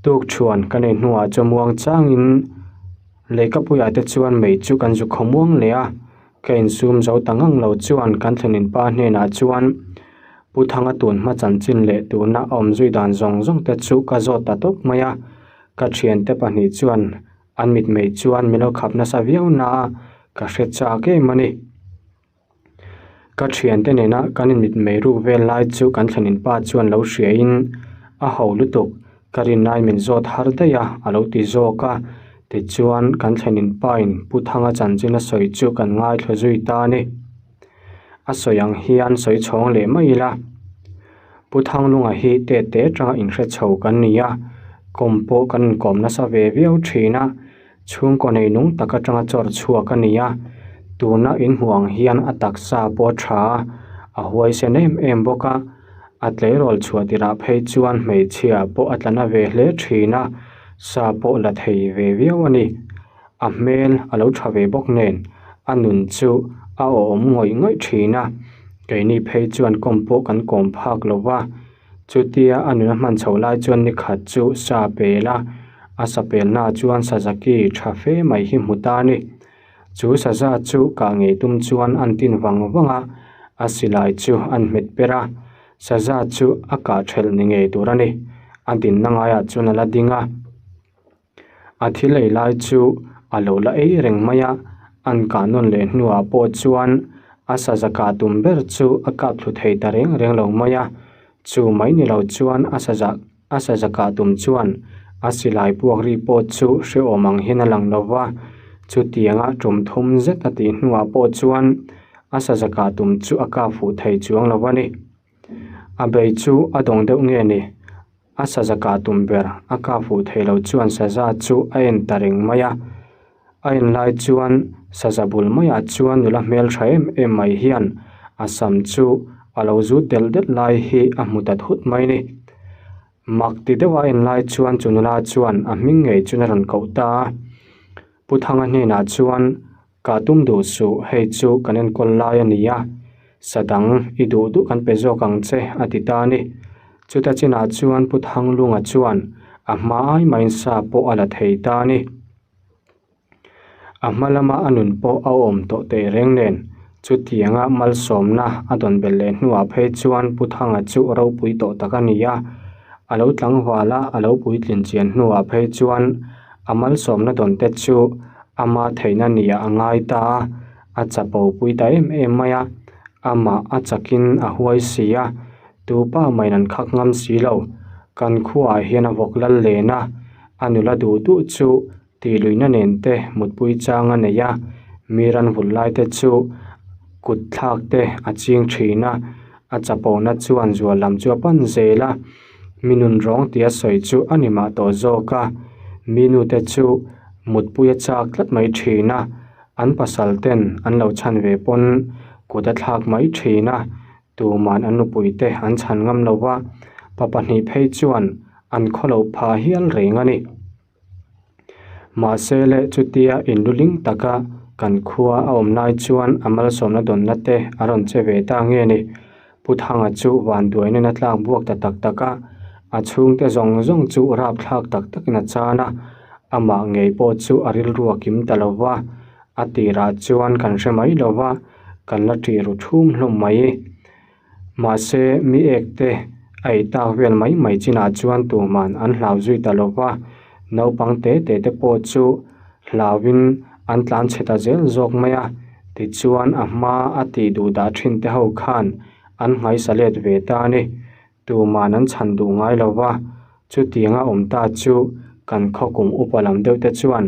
Tuk thuan ka nei hnuah chu muang changin Leikapuiah te chuan mei chu kan zu khaw muang leh a, ka insum zo ta ngang lo chuan kan thlenin pa hnenah chuan Pu Thanga tun hma chanchin leh tuna a awm zui dan zawng zawng te chu ka zawt ta tawp mai a, ka thiante pahnih chuan an mitmei chuan min lo khap nasa viau na a, ka hre chak em a ni. Ka thiante nena kan inmitmei ruk vel lai chu kan thlenin pa chuan lo hriain a ho lutuk, ka rinlai min zawt har daih a, a lo ti zawk a, tichuan kan thlenin pain Pu Thanga chanchin a sawi chu kan ngaithla zui ta a ni. A sawi ang hian sawi chhawng leh mai ila. Pu Thanglunga hi tet te atanga inhre chho kan ni a, kawm pawh kan inkawm nasa ve viau thin a, chhungkaw nei nung tak atanga chawr chhuak a ni a, tuna inhmuh ang hian a taksa pawh a tha a, a huaisen em em bawk a, a tleirawl chhuah tirah phei chuan hmeichhia pawh a tla na ve hle thin a, sa pawh la thei ve viau a ni. A hmel a lo tha ve bawk nen a nun chu a awm ngawih ngawih thin a, keini phei chuan kawm pawh kan kawm phak lo va, chutia a nun a hman chho lai chuan ni khat chu sa pel a, a sa pelnaah chuan Sazaki tha fe mai hi hmu ta a ni. Chu saza chu kah ngei tum chuan an tin vang vang a, a silai chu an hmet per a, saza chu a kah thelh ni ngei tur a ni, a dinna ngaiah chuan a la ding a. A thil ei lai chu a lo la ei reng mai a, an kah nawn leh hnuah pawh chuan a saza kah tum ber chu a kap thlu thei ta reng reng lo mai a, chu mai ni lo chuan a saza a saza kah tum chuan a silai puak ri pawh chu hrehawm ang hian a lang lo va, chutianga tum thum zet a tih hnuah pawh chuan a saza kah tum chu a kap fuh thei chuang lo a ni. A bei chu a dawng deuh nge ni? A saza kah tum ber a kah fuh thei lo chuan saza chu a en ta reng mai a. A en lai chuan saza bul maiah chuan nula hmel tha em em mai hian a sam chu a lo zut delh delh lai hi a hmu ta thut mai ni. Mak ti deuh a en lai chuan chu nula chuan a hming ngei chu a rawn koh ta a. Pu Thanga hnenah chuan Kah tum duh suh, hei chu kan enkawl lai a ni a, sa dang i duh duh kan pe zawk ang che, a ti ta a ni. Chuta chinah chuan Pu Thanglunga chuan a hma ai maiin sa pawh a la thei ta a ni. A hma lama a nun pawh a awm tawh teh reng nen, chutianga malsawmna a dawn belh leh hnuah phei chuan Pu Thanga chu ropui tawh tak a ni a, a lo tlangval a, a lo puitlin chian hnuah phei chuan A malsawmna dawn te chu ama theihna nia a ngai ta a, a chapo pui ta em em mai a, amah a chakin a huai si a, tu pa maiin an khak ngam si lo. Kan khuaah hian a vawk lal len a, a nula duh duh chu tihluihna nen te mutpui chang a nei a, mi ran vul lai te chu kut thlak te a ching thin a, a chapona chuan zual lam chu a pan zel a. Mi nun rawng tia sawi chu a ni mah tawh zawk a, mi nute chu mutpui a chak tlat mai thin a, an pasal ten an lo chhan ve pawn kut a thlak mai thin a, tuman an nupui te an chhan ngam lo va, pa pahnih phei chuan an khawlo pha hial reng a ni. Mahse le chutia inluling taka kan khua a awm lai chuan a malsawmna dawnna te a rawn che ve ta nge ni. Pu Thanga chu vanduaina a tlak buak ta tak tak a, a chhungte zawng zawng chu rapthlak tak takin a chan a, amah ngei pawh chu a rilru a kim ta lo va, a tirah chuan kan hre mai lo va, kan la ṭih ru ṭhum hlawm mai. Mahse, mi ek te a ei tak vel mai mai chinah chuan tuman an hlau zui ta lo va, naupang te te te pawh chu hlauin an tlan chhe ta zel zawk mai a, tichuan a hma a tih duh dah thin te ho khan an nghaisa let ve ta a ni. Tuman an chhan duh ngai lo va, chutianga awm ta chu kan khaw kum upa lam deuh te chuan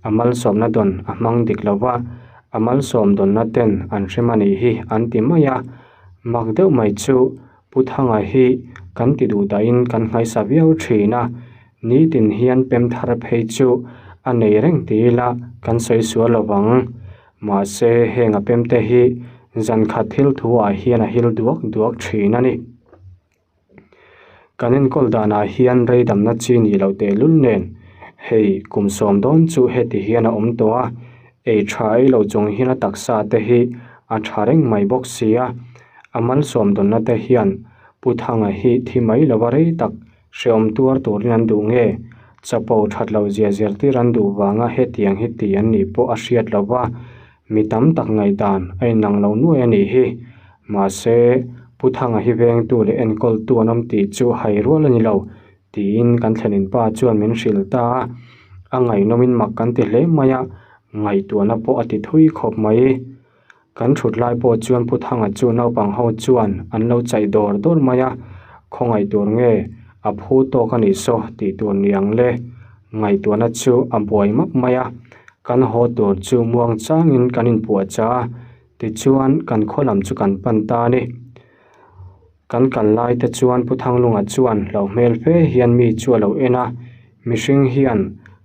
A malsawmna dawn a hmang dik lo va, a malsawm dawnna ten an hrem a nih hi an ti mai a. Mak deuh mai chu Pu Thanga hi kan ti duh dahin kan nghaisa viau thin a, nitin hian pem thar phei chu a nei reng ti ila kan sawi sual lo vang. Mahse heng a pem te hi zan khat thil thu ah hian a hil duak duak thin a ni. Kan enkawl danah hian rei damna chi nih loh tehlul nen hei kum sawm dawn chu heti hian a awm tawh a, ei tha ei lo chung hian a taksa te hi a tha reng mai bawk si a, a malsawm dawnna te hian Pu Thanga hi thi mai lova rei tak hrehawm tuar turin an duh nge? Chapo that loh zia zirtir an duh vanga hetiang hi ti an nih pawh a hriat lo va, Mi tam tak ngaihdan a inang lo nuai a nih hi. Mahse, Pu Thanga hi vengtu leh enkawltu an awm tih chu hai rual a ni lo, tiin kan thlenin pa chuan min hrilh ta a. A ngaihnawmin mak kan ti hle mai a, ngaihtuahna pawh a ti thui khawp mai. Kan thut lai pawh chuan Pu Thanga chu naupang ho chuan an lo chaih dawr dawr mai a, khawngaih tur nge a phu tawk a nih saw tih tur ni ang le. Ngaihtuahna chu a buai map mai a, kan haw tur chu muang changin kan inpuah chah a, tichuan kan khaw lam chu kan pan ta a ni. Kan kal lai te chuan Pu Thanglunga chuan hlauh hmel fe hian mi chu a lo en a, mihring hian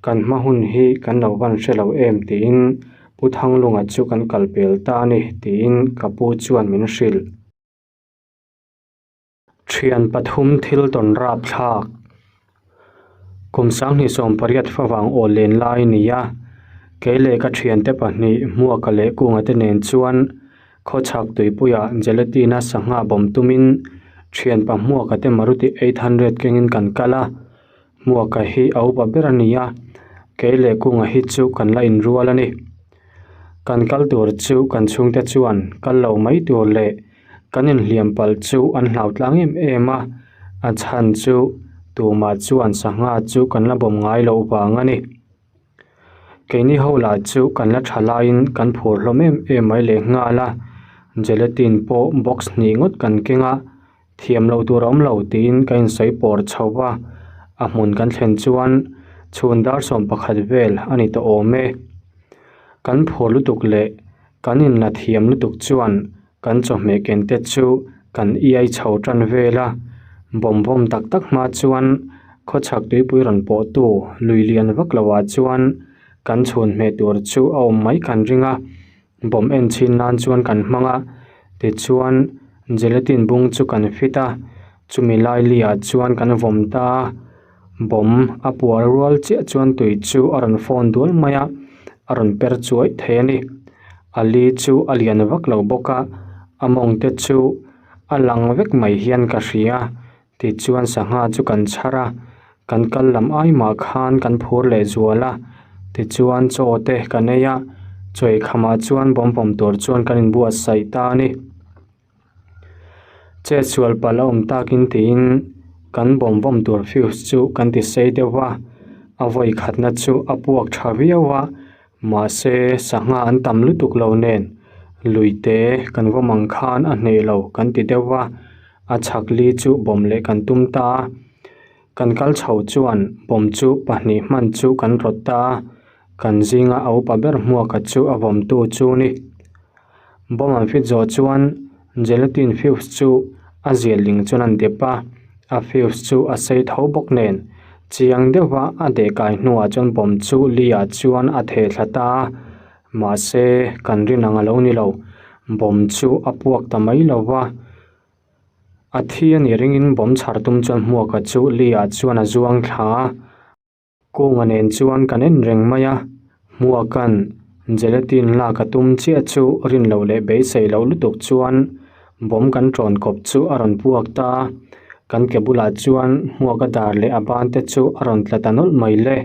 kan hma hun hi kan lo van hre lo em tiin Pu Thanglunga chu kan kal pel ta a ni tiin ka pu chuan min hrilh. Thian pathum thil tawn rap thlak. Kum sanghnih 18 favang aw len lai a ni a, kei leh ka thiante pahnih Hmuaka leh Kunga te nen chuan khawchhak tuipuiah gelatin-a sangha bawm tumin thian pa Hmuaka te Maruti 800 kengin kan kal a, Hmuaka hi a upa ber a ni a, kei leh Kunga hi chu kan la inrual a ni. Kan kal tur chu kan chhungte chuan kal lo mai tur leh Kan inhliam palh chu an hlau tlang em em a, a chhan chu tumah chuan sangha chu kan la bawm ngai loh vang a ni. Keini ho lah chu kan la tha laiin kan phur hlawm em em mai leh nghal a, gelatin pawh box hnih ngawt kan keng a, thiam loh tur a awm lo tiin ka insawi pawr chho va, a hmun kan thlen chuan chhun dar 11 vel a ni tawh awm e. Kan phur lutuk leh kan inla thiam lutuk chuan Kan chawhmeh ken te chu kan iai chho tan vel a, bawm bawm tak tak hma chuan khawchhak tuipui rawn pawh tu lui lian vak lo ah chuan kan chhun hmeh tur chu a awm mai kan ring a, bawm en chhin nan chuan kan hmang a, tichuan gelatin bung chu kan fit a, chumi lai li ah chuan kan vawm ta a, bawm a puar rual chiah chuan tui chu a rawn fawn dual mai a, a rawn per chuai thei a ni. A li chu a lian vak lo bawk a, a mawng te chu a lang vek mai hian ka hria tichuan sangha chu kan chhar a, kan kal lam ai mah khan kan phur leh zual a, tichuan chaw te kan ei a, chaw ei khamah chuan bawm pawm tur chuan kan inbuatsaih ta a ni. Chet sual palh a awm takin tiin kan bawm bawm tur fuse chu kan ti sei deuh va, a vawi khatna chu a puak tha viau a, mahse sangha an tam lutuk lo nen lui te kan vawm ang khan a hneh lo kan ti deuh va, a chhak li chu bawm leh kan tum ta a, kan kal chho chuan bawm chu pahnih hman chu kan rawt ta a, kan zinga a upa ber hmuaka chu a vawmtu chu ni. Bomb an fit zawh chuan gelatin fuse chu a zial ling chuan an dep a, a fuse chu a sei tho bawk nen chiang deuha a deh kai hnuah chuan bomb chu li ah chuan a theh thla ta a, mahse kan rin ang a lo ni lo, bomb chu a puak ta mai lo va, a thi a nih ringin bomb chhar tum chuan hmuaka chu li ah chuan a zuang thla a. Kunga nen chuan kan en reng mai a, Hmuaka'n gelatin lak a tum chiah chu rin loh leh beisei loh lutuk chuan bawm kan ṭawn kawp chu a rawn puak ta a, kan ke bulah chuan Hmuaka dar leh a ban te chu a rawn tla ta nawlh mai le.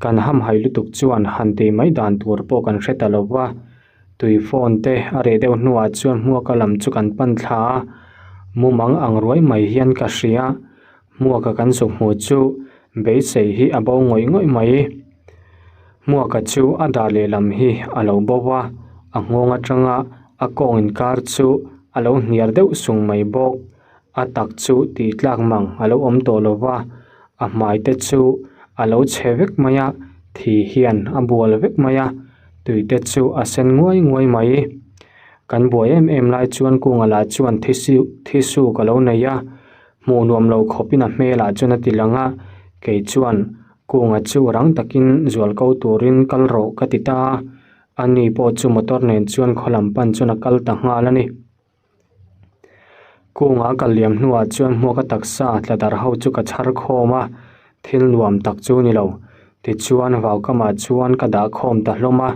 Kan hamhaih lutuk chuan han tih mai dan tur pawh kan hre ta lo va, tui phone te a reh deuh hnuah chuan Hmuaka lam chu kan pan thla a, mumang ang ruai mai hian ka hria. Hmuaka kan zuk hmuh chu beisei hi a bo ngawih ngawih mai. Hmuaka chu a dar lehlam hi a lo bo a, a nghawng atanga a kawng inkar chu a lo hniar deuh sung mai bawk. A tak chu tih tlak mang a lo awm tawh lo va, a hmai te chu a lo chhe vek mai a, thi hian a bual vek mai a, tui te chu a sen nguai nguai mai. Kan buai em em lai chuan Kunga lah chuan thisu thisu ka lo nei a, hmuh nuam lo khawpin a hmelah chuan a ti lang a, kei chuan Kunga chu rang takin zual ko turin kal rawh ka ti ta a, ani pawh chu motor nen chuan khaw lam pan chuan a kal ta nghal a ni. Kunga kal liam hnuah chuan hmuaka taksa tla darh ho chu ka chhar khawm a, thil nuam tak chu ni lo. Tichuan vaukamah chuan ka dah khawm ta hlawm a,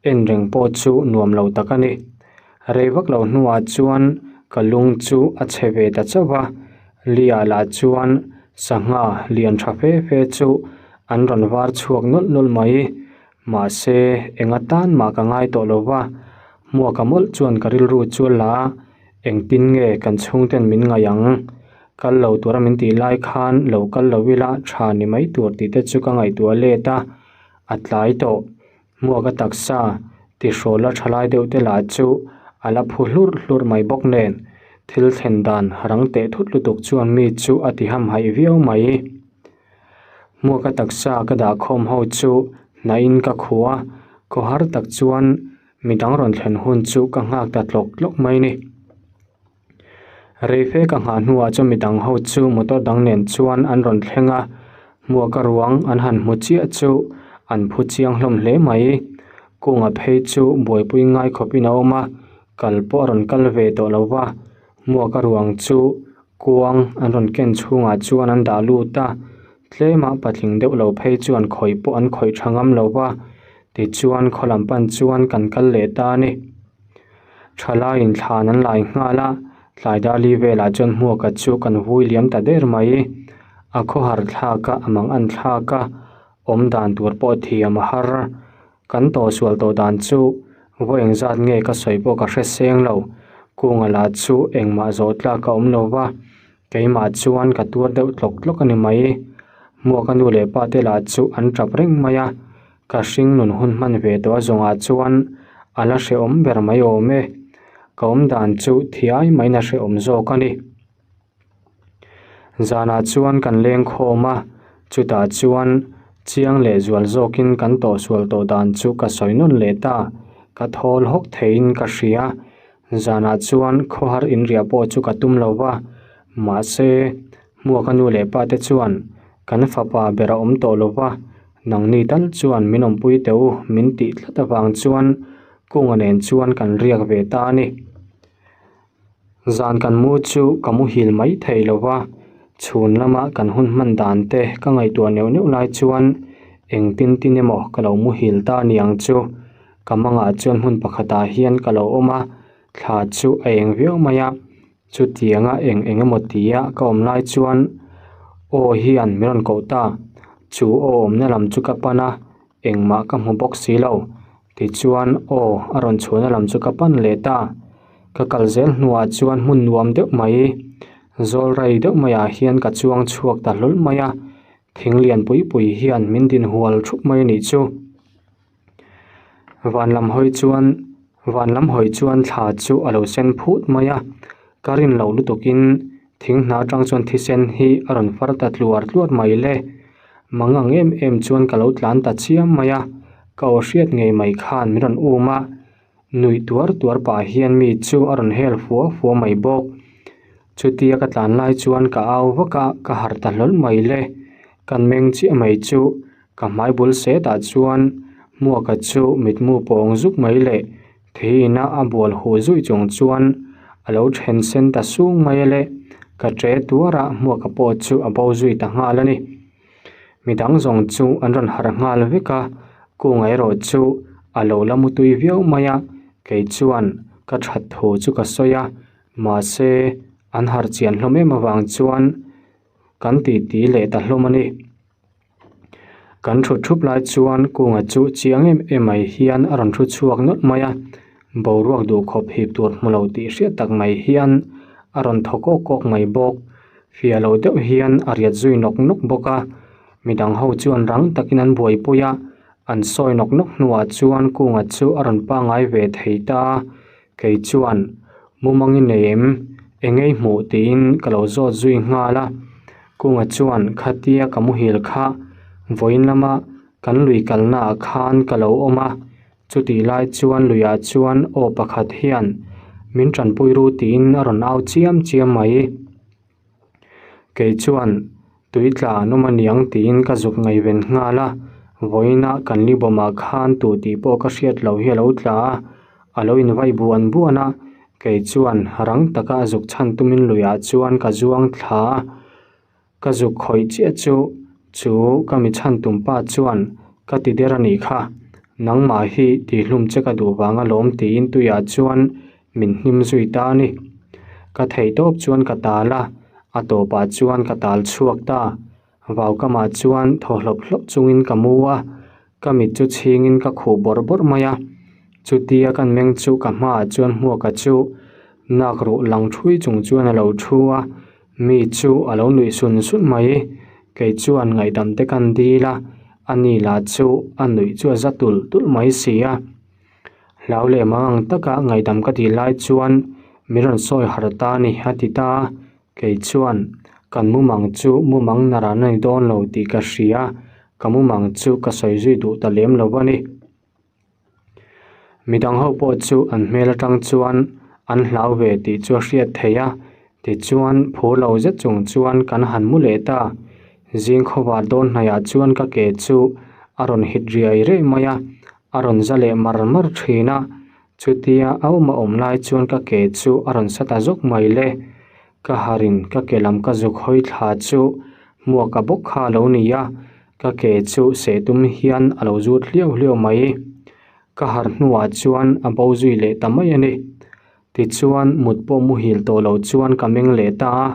en reng pawh chu nuam lo tak a ni. Rei vak lo hnuah chuan ka lung chu a chhe ve ta chauh a, Lia lah chuan sangha lian tha fe fe chu an rawn var chhuak nawlh nawlh mai. Mahse, eng atan mah ka ngai tawh lo va, Hmuaka mawlh chuan ka rilru chu a la a, engtin nge kan chhungten min ngaih ang? Kal lo tura min tih lai khan lo kal lo ila tha ni mai tur tih te chu ka ngaihtuah let a, a tlai tawh. Hmuaka taksa tihrawl la tha lai deuh te lah chu a la phu hlurh hlurh mai bawk nen, thil thlen dan rang teh thut lutuk chuan mi chu a ti hamhaih viau mai. Hmuaka taksa ka dah khawm ho chu hnahin ka khuh a, khawhar tak chuan midang rawn thlen hun chu ka nghak ta tlawk tlawk mai ni. Rei fe ka nghah hnuah chuan midang ho chu motor dang nen chuan an rawn thleng a, hmuaka ruang an han hmu chiah chu an phu chiang hlawm hle mai. Kunga phei chu buaipui ngai khawpin a awm a, kal pawh a rawn kal ve tawh lo va, hmuaka ruang chu Kuang an rawn ken chhungah chuan an dah lut a, tlemah patling deuh lo phei chuan khawih pawh an khawih tha ngam lo va, tichuan khaw lam pan chuan kan kal leh ta a ni. Thalaiin thlan an lai nghal a, tlai dali velah chuan hmuaka chu kan vui liam ta der mai. A khawhar thlak a, a mang an thlak a, awm dan tur pawh thiam a har. Kan tawhsual tawh dan chu vawi engzat nge ka sawi pawh ka hre seng lo. Kunga lah chu engmah zawh tlak a awm lo va, keimah chuan ka tuar deuh tlawk tlawk a ni mai. Hmuaka nu leh pa te lah chu an tap reng mai a, ka hring nun hun hman ve tawh a zawngah chuan a la hrehawm ber mai awm e. Ka awm dan chu thiai maiin a hrehawm zawk a ni. Zanah chuan kan leng khawm a, chutah chuan chiang leh zual zawkin kan tawhsual tawh dan chu ka sawi nawn leh ta, ka thawl hawk theiin ka hria. Zanah chuan khawhar inriah pawh chu ka tum lo va, mahse Hmuaka nu leh pa te chuan kan fapa ber a awm tawh lo va, nangni tal chuan min awmpui teh u min tih tlat avang chuan Kunga nen chuan kan riak ve ta a ni. Zan kan mu chu ka muhil mai thei lo va, chhun lama kan hun hman dan te ka ngaihtuah neuh neuh lai chuan engtin tin emaw ka lo muhil ta a ni ang chu. Ka mangah chuan hmun pakhatah hian ka lo awm a, thla chu a eng viau mai a, chutianga eng eng emaw tia ka awm lai chuan aw hian min rawn koh ta, chu aw awmna lam chu ka pan a, Engmah ka hmu bawk si lo. Tichuan, aw, a rawn chhuahna lam chu ka pan leh ta. Ka kal zel hnuah chuan hmun nuam deuh mai, zawl rai deuh maiah hian ka chuang chhuak ta hlawl mai a, thing lian pui pui hian min din hual thup mai a nih chu. Van lam hawi chuan, van lam hawi chuan thla chu a lo sen phut mai a, ka rin loh lutukin thing hna atang chuan thisen hi a rawn far ta tluar tluar mai le. Mang ang em em chuan ka lo tlan ta chiam mai a, ka aw hriat ngei mai khan min rawn um a, nuih tuar tuar pah hian mi chu a rawn hel fua fua mai bawk. Chutia ka tlan lai chuan ka au vak a, ka harh ta hlawl mai le. Kan meng chiah mai chu ka hmai bul setah chuan Hmuaka chu mitmu pawng zuk mai leh Theiina a bual huh zui chung chuan a lo then sen ta sung mai a le, ka ṭe tuar a hmuaka pawh chu a bo zui ta nghal a ni. Midang zawng chu an rawn harh nghal vek a, Kunga erawh chu a lo la mutui viau mai a, kei chuan ka that thu chu ka sawi a, mahse an harh chian hlawm em avang chuan kan titi leh ta hlawm a ni. Kan thut thup lai chuan kunga chu chiang em em mai hian a rawn thu chhuak nawlh mai a, boruak duhkhawp hip tur hmu lo tih hriat tak mai hian a rawn thaw kawk kawk mai bawk. Fiah lo deuh hian a riat zui nawk nawk bawk a, midang ho chuan rang takin an buaipui a, an sawi nawk nawk hnuah chuan kunga chu a rawn pangngai ve thei ta a, kei chuan mumang i nei em? Engei hmuh tiin ka lo zawt zui nghal a. Kunga chuan khatia ka muhil kha vawiin lama kan lui kalnaah khan ka lo awm a, Chutih lai chuan luiah chuan aw pakhat hian min tanpui ru tiin a rawn au chiam chiam mai. Kei chuan tui tla an awm aniang tiin ka zuk ngaihven nghal a, vawiinah kan libawmah khan tu tih pawh ka hriat loh hi a lo tla a, a lo invai buan buan a, kei chuan rang taka a zuk chhan tumin luiah chuan ka zuang thla a. Ka zuk khawih chiah chu, chu ka mi chhan tum pa chuan ka ti der a nih kha, nangmah hi tihhlum che ka duh vang alawm tiin tuiah chuan min hnim zui ta a ni. Ka theih tawp chuan ka tal a, a tawpah chuan ka tal chhuak ta. Vaukamah chuan thaw hlawp hlawp chungin ka mu a, ka mit chu chhingin ka khuh bawrh bawrh mai a. Chutia kan meng chu ka hmaah chuan hmuaka chu nak ruh lang thui chung chuan a lo thu a, Mi chu a lo nuih sun sun mai. Kei chuan ngaihdam te kan dil a, a ni lah chu a nuih chu a za tulh tulh mai si a. Hlau leh mang ang taka ngaihdam ka dil lai chuan min rawn sawi harh ta a ni a ti ta a. Kei chuan kan mumang chu mumang naran a ni dawn lo tih ka hria, ka mumang chu ka sawi zui duh ta lem lo a ni. Midang ho pawh chu an hmel atang chuan an hlau ve tih chu a hriat theih a, tichuan phur lo zet chung chuan kan han mu leh ta. Zing khawvar dawn hnaihah chuan ka ke chu a rawn hit riai riai mai a, a rawn za leh mar mar thin a, chutia a awm a awm lai chuan ka ke chu a rawn sa ta zawk mai le. Ka harin ka ke lam ka zuk hawi thla chu hmuaka bawk kha a lo ni a, ka ke chu seh tum hian a lo zut hliau hliau mai. Ka harh hnuah chuan a bo zui leh ta mai a ni. Tichuan mut pawh muhil tawh lo chuan ka meng leh ta a,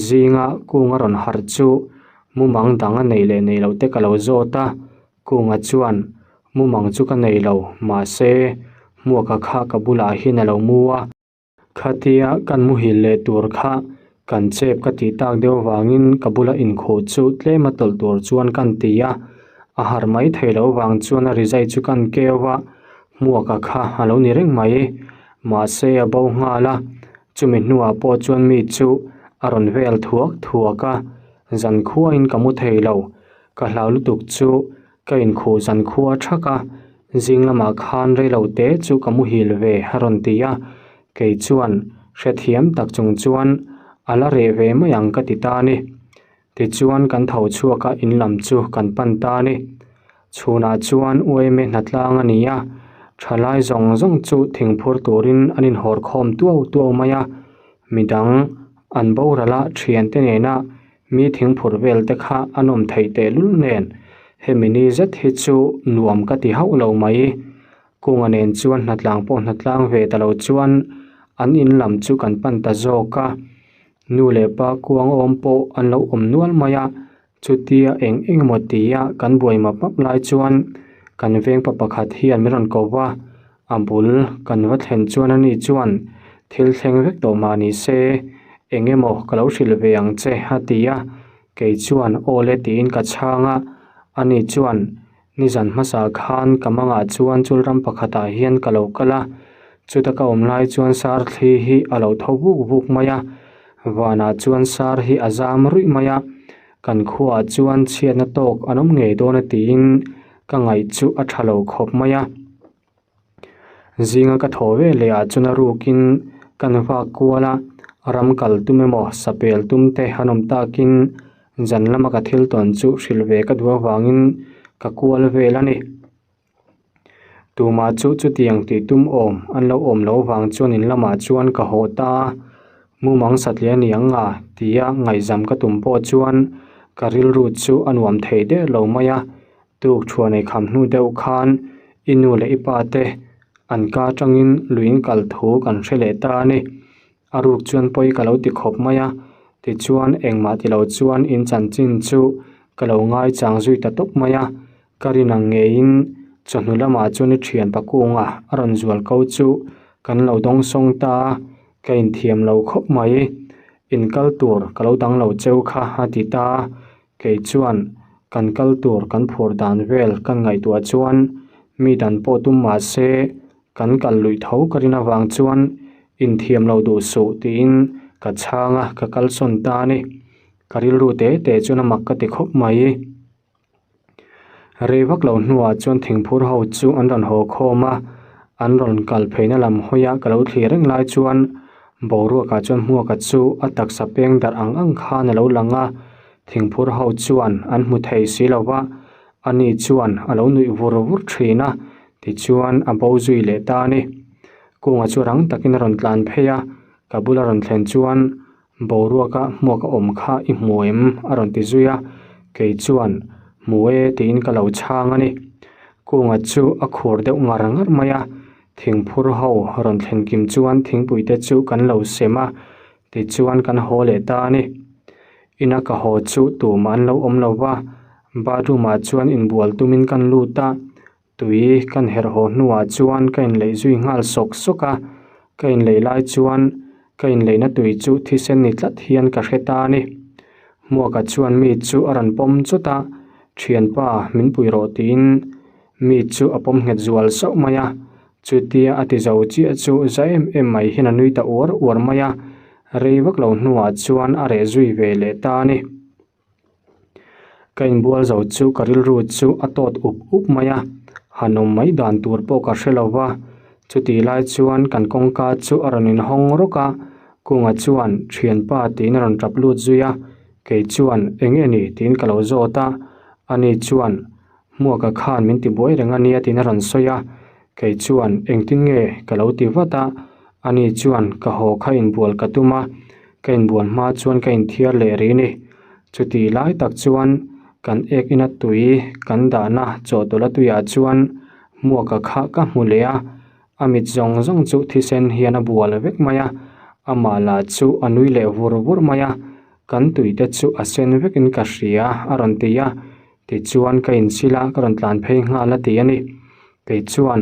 zinga kunga rawn harh chu mumang dang a nei leh nei loh te ka lo zawt a, kunga chuan mumang chu ka nei lo mahse hmuaka kha ka bulah hian a lo mu a. Khatia kan muhil leh tur kha kan chep ka tih tak deuh vangin ka bula inkhuh chu tlem a tawlh tur chuan kan ti a, a harh mai thei loh vang chuan a rizai chu kan keu a, hmuaka kha a lo ni reng mai. Mahse a bo nghal a, chumi hnuah pawh chuan mi chu a rawn vel thuak thuak a, zankhuain ka mu thei lo, ka hlau lutuk chu Ka inkhuh zan khua thak a, zing lamah khan reilo te chu ka muhil ve a rawn ti a, kei chuan hrethiam tak chung chuan a la reh ve mai ang ka ti ta a ni. Tichuan kan tho chhuak a in lam chu kan pan ta a ni. Chhunah chuan UMA hnatlang a ni a, thalai zawng zawng chu thingphur turin an inhawr khawm tuau tuau mai a, midang an boral a thiante nena Mi thingphur vel te kha a nawm theih tehlul nen hemi ni zet hi chu nuam ka ti hauh lo mai. Kunga nen chuan hnatlang pawh hnatlang ve ta lo chuan an in lam chu kan pan ta zawk a. Nu leh pa kuang awm pawh an lo awm nual mai a, chutia eng eng emaw tia kan buai map map lai chuan kan veng pa pakhat hian min rawn ko va, A bul kan va thlen chuan ani chuan thil thleng vek tawh mah ni se eng emaw ka lo hrilh ve ang che a ti a, kei chuan aw le tiin ka chhang a, ani chuan nizan hmasa khan ka mangah chuan chul ram pakhatah hian ka lo kal a, chuta ka awm lai chuan sar thli hi a lo tho vuk vuk mai a, vanah chuan sar hi a zam ruih mai a, kan khuaah chuan chhiatna tawk an awm ngei dawn a tiin ka ngaih chu a tha lo khawp mai a. Zinga ka thaw ve leh ah chuan a rukin kan vak kual a, ram kal tum emaw sapel tum te an awm takin zan lama ka thil tawn chu hrilh ve ka duh avangin ka kual vel a ni. Tumah chu chutiang tih tum awm an lo awm loh avang chuan in lamah chuan ka haw ta a, mumang satliah a ni ang a tia ngaihzam ka tum pawh chuan ka rilru chu a nuam thei der lo mai a. Tuk thuan ei kham hnu deuh khan i nu leh i pa te an ka atangin luiin kal thu kan hre leh ta a ni. A ruk chuan pawi ka lo ti khawp mai a, tichuan engmah ti lo chuan in chanchin chu ka lo ngaichang zui ta tawp mai a. Ka rin ang ngeiin chawhnu lamah chuan i thian pakunga a rawn zual ko chu kan lo dawng sawng ta a, ka inthiam lo khawp mai. In kal tur ka lo dang lo cheu kha a ti ta a. Kei chuan kan kal tur kan phur dan vel kan ngaihtuah chuan mi dan pawh tum mah se kan kal luih tho ka rin avang chuan inthiam lo duh suh tiin ka chhang a, ka kalsawn ta a ni. Ka rilru te te chuan a mak ka ti khawp mai. Rei vak lo hnuah chuan thingphur ho chu an rawn haw khawm a, an rawn kal pheina lam hawia ka lo thlir reng lai chuan boruakah chuan hmuaka chu a taksa peng darh ang ang khan a lo lang a, thingphur ho chuan an hmu thei si lo va, ani chuan a lo nuih vur vur thin a, tichuan a bo zui leh ta a ni. Kunga chu rang takin a rawn tlan phei a, ka bula rawn thlen chuan Boruaka hmuak a awm kha i hmu em? a rawn ti zui a, kei chuan hmu e tiin ka lo chhang a ni. Kunga chu a khur deuh ngar ngar mai a, thingphur ho rawn thlen kim chuan thingpui te chu kan lo sem a, tichuan kan haw leh ta a ni. Ina ka haw chu tumah an lo awm lo va, bathroom ah chuan inbual tumin kan lut a, Tui kan herh haw hnuah chuan ka inleih zui nghal sawk sawk a, ka inleih lai chuan ka inleihna tui chu thisen ni tlat hian ka hre ta a ni. Hmuaka chuan mi chu a rawn pawm chawt a, Thianpa, min pui rawh tiin mi chu a pawm nghet zual sauh mai a, chutia a ti zo chiah chu za em em mai hian a nui ta uar uar mai a, rei vak lo hnuah chuan a reh zui ve leh ta a ni. Ka inbual zo chu ka rilru chu a tawt up up mai a, han awm mai dan tur pawh ka hre lo va, chutih lai chuan kan kawngka chu a rawn inhawng rawk a, Kunga chuan thianpa tiin a rawn tap lut zui a, kei chuan eng nge ni tiin ka lo zawt a, ani chuan Hmuaka khan min ti buai reng a nia tiin a rawn sawi a, kei chuan engtin nge ka lo ti vat a, ani chuan ka haw kha inbual ka tum a, ka inbual hma chuan ka inthiar leh rih ni. Chutih lai tak chuan kan ek ina tui kan dahna chawhtawlh a tuiah chuan Hmuaka kha ka hmu leh a, A mit zawng zawng chu thisen hian a bual vek mai a, amah lah chu a nui leh vur vur mai a, kan tui te chu a sen vekin ka hria a rawn ti a, tichuan ka inchhil a ka rawn tlan phei nghal a ti a ni. Kei chuan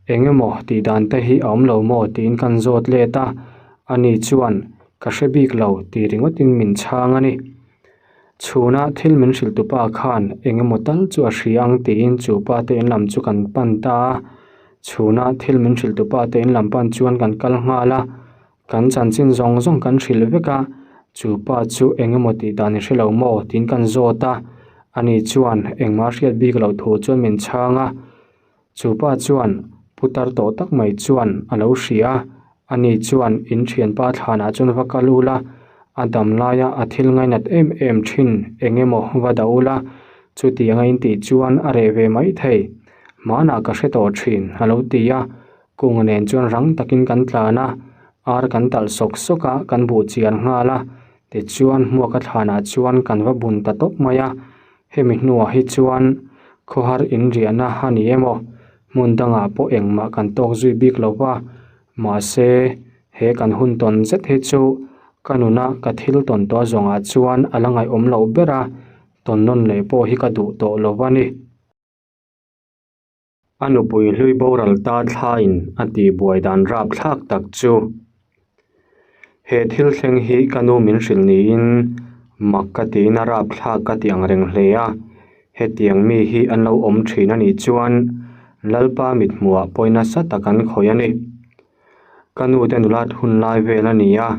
eng emaw tih dan te hi a awm lo maw tiin kan zawt let a, ani chuan ka hre bik lo ti ringawtin min chhang a ni. Chhuna thil min hrilh tupa khan eng emaw tal chu a hria ang tiin chu pa te in lam chu kan pan ta a. Chhuna thil min hrilh tupa te in lam pan chuan kan kal nghal a, kan chanchin zawng zawng kan hrilh vek a, chu pa chu eng emaw tih dan i hre lo maw tiin kan zawt a, ani chuan engmah hriat bik loh thu chuan min chhang a. Chu pa chuan putar tawh tak mai chuan a lo hria a, ani chuan in thianpa thlanah chuan va kal ul a, a dam laia a thil ngainat em em thin eng emaw va dah ul a, chutiang a intih chuan a reh ve mai thei. Hmanah ka hre tawh thin a lo ti a, kung nen chuan rang takin kan tlan a, ar kan talh sawk sawk a, kan buh chian nghal a, tichuan hmuaka thlanah chuan kan va bun ta tawp mai a, Hemi hnuah hi chuan khawhar inriahna a ni emaw, hmun dangah pawh engmah kan tawk zui bik lo va, mahse he kan hun tawn zet hi chu ka nuna ka thil tawn tawh zawngah chuan a la ngaihawm loh ber a, tawn nawn leh pawh hi ka duh tawh lo va ni. A nupui hlui boral ta thlain a tihbuai dan rapthlak tak chu he thil thleng hi ka nu min hrilh niin mak ka tiin a rapthlak ka ti ang reng hle a, hetiang mi hi an lo awm thin a nih chuan Lalpa mithmuhah pawh nasa tak an khawih a ni. Ka nu te nulat hun lai vel a ni a,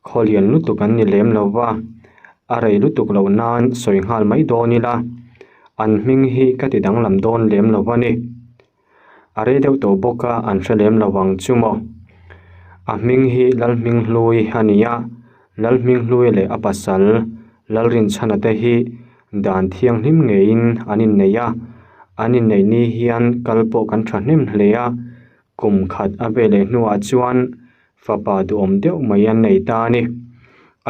khawlian lutuk an ni lem lo va, a rei lutuk loh nan sawi nghal mai dawn ila, an hming hi ka ti danglam dawn lem lo va ni. A rei deuh tawh bawk a, an hre lem lo vang chu maw. A hming hi Lalhminghlui a ni a, Lalhminghlui leh a pasal Lalrinchhana te hi dan thianghlim ngeiin an innei a, an inneih ni hian kal pawh kan thahnem hle a, Kum khat a ve leh hnuah chuan fapa duhawm deuh mai an nei ta a ni.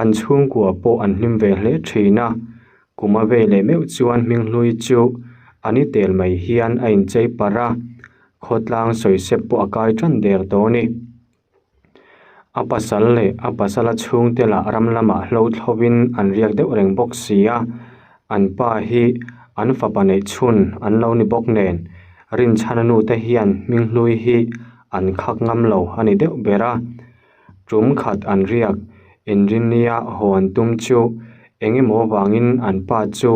An chhungkua pawh an hlim ve hle thin a, kum a ve leh meuh chuan hminghlui chu a ni tel mai hian a inchei parh a, khawtlang sawisep pawh a kai tan der tawh a ni. A pasal leh a pasala chhungte lah ram lamah hlo thlovin an riak deuh reng bawk si a, an pa hi an fapa neih chhun an lo ni bawk nen rinchhana nu te hian hminghlui hi an khak ngam lo a ni deuh ber a. Tum khat an riak inrinnia haw an tum chu eng emaw vangin an pa chu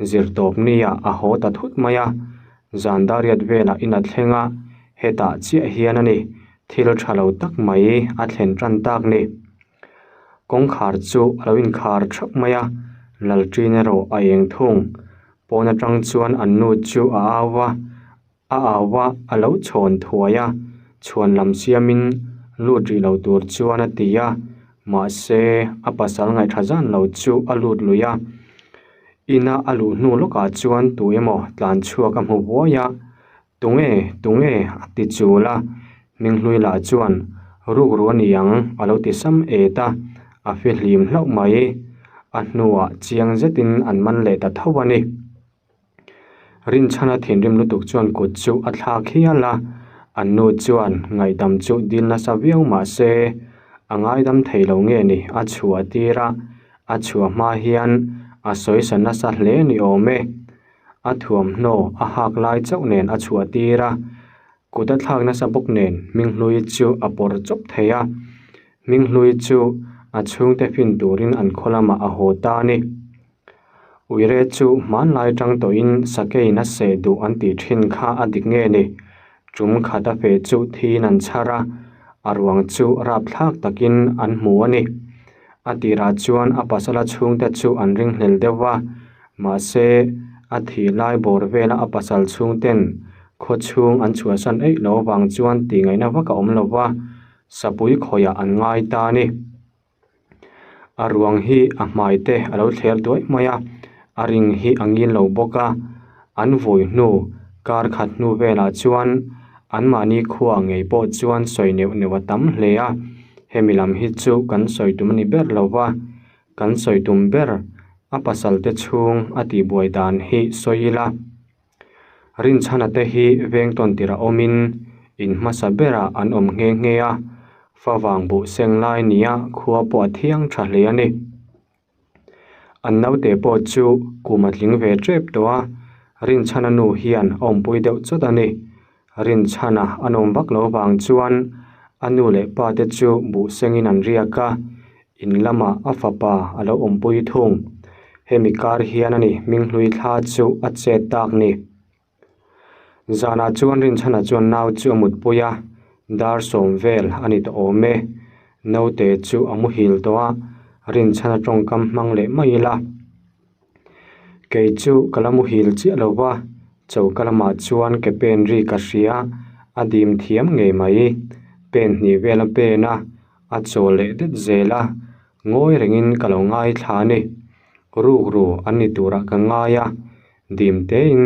zirtawp nia a haw ta thut mai a, zan dariat velah in a thleng a, hetah chiah hian a ni. Thil tha lo tak mai a thlen tan tak ni. Kawngkhar chu a lo inkhar thap mai a, Lalṭin erawh a eng thung. Pawn atang chuan an nu chu a au va, a au va, a lo chhawn thuai a, chhuan lam siamin lut rih lo tur chuan a ti a, mahse a pasal ngaihṭha zan lo chu a lut lui a. Ina a luh hnu lawkah chuan tu emaw tlan chhuak a hmu buai a, Tunge, tunge? a ti chul a, Hminghlui lah chuan rukru a ni ang a lo ti sam et a, a fihlim hlauh mai. A hnuah chiang zetin an man leh ta tho a ni. Rinchhana thinrim lutuk chuan kut chu a thlak hial a, an nu chuan ngaihdam chu dil nasa viau mah se a ngaidam thei lo nge ni a chhuah tir a, a chhuah hma hian a sawisa nasa hle ni awm e. A thuamhnaw a hak lai chauh nen a chhuah tir a, kut a thlak nasa bawk nen Hminghlui chu a pawr chawp thei a. Hminghlui chu a chhungte fin turin an khaw lamah a haw ta a ni. Uire chu hmanlai tang tawhin sakeiin a seh duh an tih thin kha a dik nge ni? Tum khat a feh chu thiin an chhar a, a ruang chu rapthlak takin an hmu a ni. A tirah chuan a pasala chhungte chu an ringhlel deuh va, mahse a thih lai bawr vela a pasal chhungten khaw chhung an chhuahsan eih lo avang chuan tih ngaihna vak a awm lo va, sapui khawiah an ngai ta a ni. A ruang hi a hmai te a lo thler duai mai a, a ring hi a ngil lo bawk a, an vui hnu kar khat hnu velah chuan anmahni khua ngei pawh chuan sawi neuh neuh a tam hle a, hemi lam hi chu kan sawi tum a ni ber lo va, kan sawi tum ber a pasal te chhung a tihbuai dan hi sawi ila. Rinchhana te hi veng tawn tirh a awmin in hmasa berah an awm nghe nghe a, favang buh seng lai nia khua pawh a thiang tha hle a ni. An naute pawh chu kum a tling ve tep tawh a, Rinchhana nu hian a awmpui deuh chawt a ni. Rinchhana an awm vak lo vang chuan a nu leh pa te chu buh sengin an riak a, in lamah a fapa a lo awmpui thung. Hemi kar hian a ni Hminghlui thla chu a chet tak ni. Zanah chuan Rinchhana chuan nau chu a mutpui a, dar sawm vel a ni tawh awm e. Naute chu a muhil tawh a, Rinchhana tawngkam hmang leh mai ila. Kei chu ka la muhil chiah lo va, choka lamah chuan ke pen ri ka hria, a dim thiam ngei mai. Pen hnih vel a pen a, a chawl leh det zel a, ngawi rengin ka lo ngaithla a ni. Rukru an ni turah ka ngai a, dim tein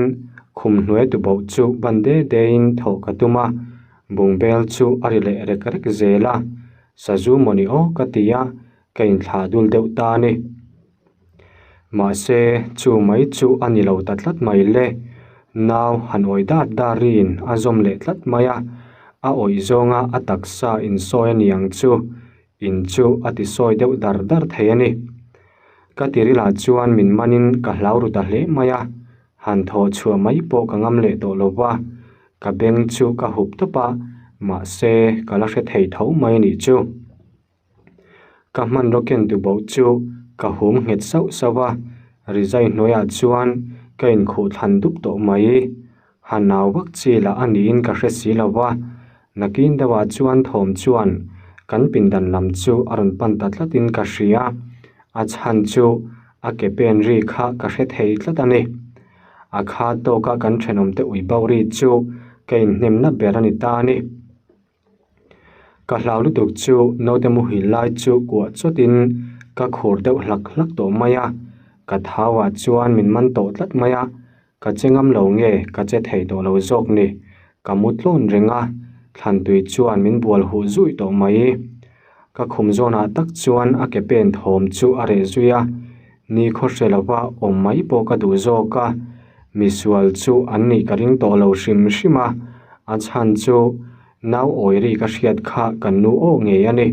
khum hnuai tubauh chu ban de dein thawh ka tum a, bungbel chu a ri leh rek rek zel a, sazu mawni aw ka ti a, ka inthlah dul deuh ta a ni. Mahse, chu mai chu a ni lo ta tlat mai le. Nau han awih dar dar riin a zawm leh tlat mai a, a awih zawnga a taksa insawi a ni ang chu, in chu a tisawi deuh dar dar thei a ni. Ka tirilah chuan min manin ka hlau ru ta hle mai a, han thawh chhuah mai pawh ka ngam leh tawh lo va, ka beng chu ka hup tawp a, mahse ka la hre thei tho mai a nih chu. Ka hmanraw ken duhbauh chu ka hum nghet sauh sauh a, rizai hnuaiah chuan ka inkhuh thlan dup tawh mai. Ha nau vak chi lah a niin ka hre si lo va, nakin deuhah chuan thawm chuan kan pindan lam chu a rawn pan ta tlatin ka hria, a chhan chu a ke pen ri kha ka hre thei tlat a ni. A kha tawka kan thenawmte ui bauh ri chu ka inhnemna ber a ni ta a ni. Ka hlau lutuk chu naute muhil lai chu kuah chawtin ka khur deuh hlak hlak tawh mai a, ka thau ah chuan min man tawh tlat mai a, ka che ngam lo nge ka che thei tawh lo zawk ni, ka mu tlawn reng a, thlan tui chuan min bual huh zui tawh mai. Ka khum zawnah tak chuan a ke pen thawm chu a reh zui a, ni khaw hre lova awm mai pawh ka duh zawk a, misual chu an nih ka ring tawh lo hrim hrim a, a chhan chu nau awi ri ka hriat kha kan nu aw ngei a ni.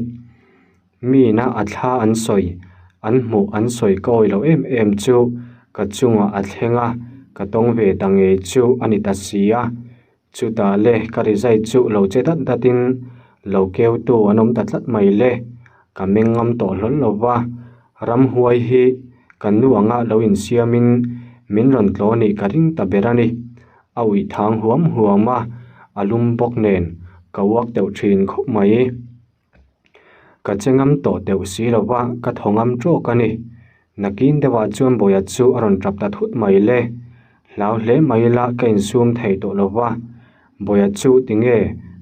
Mina a thla an sawi, an hmuh an sawi ka awi lo em em chu ka chungah a thleng a, ka tawng ve ta ngei chu a ni ta si a. Chutah le ka rizai chu lo che dat datin lo keutu an awm ta tlat mai le, ka meng ngam tawh hlawl lo va, ramhuai hi ka nu anga lo insiamin min rawn tlaw nih ka ring ta ber a ni. A uih thang huam huam a, a lum bawk nen ka uak deuh thin khawp mai. Ka che ngam tawh deuh si lo va, ka thaw ngam tawk a ni. Nakin deuhah chuan Bawia chu a rawn tap ta thut mai le. Hlau hle mai ila ka insum thei tawh lo va, Bawia chu tinge,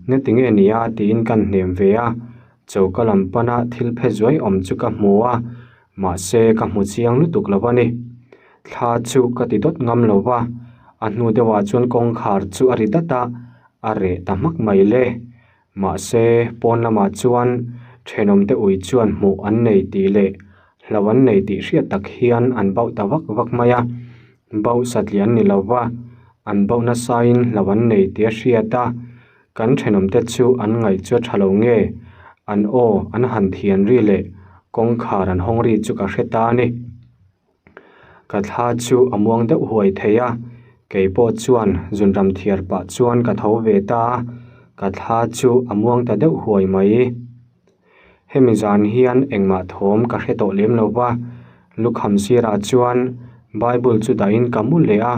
nge tinge nia tiin kan hnem ve a, choka lam pana thil phe zuai awm chu ka hmu a, mahse ka hmu chiang lutuk lo a ni. Thla chu ka ti dawt ngam lo va, a hnu deuhah chuan kawngkhar chu a ri dat a, a reh ta hmak mai le. Mahse, pawn lamah chuan thenawmte ui chuan hmuh an nei tih leh hlo an nei tih hriat tak hian an bauh ta vak vak mai a. Bauh satliah an ni lo va, an bauh nasain hlo an nei tih a hriat a. Kan thenawmte chu an ngaih chu a tha lo nge, an aw an han thian ri leh kawngkhar an hawng ri chu ka hre ta a ni. Ka thla chu a muang deuh huai thei a, kei pawh chuan zunram thiar pah chuan ka tho ve ta a, ka thla chu a muang ta deuh huai mai. Hemi zan hian engmah thawm ka hre tawh lem lo va, lukham sirah chuan Bible chu dahin ka mu leh a,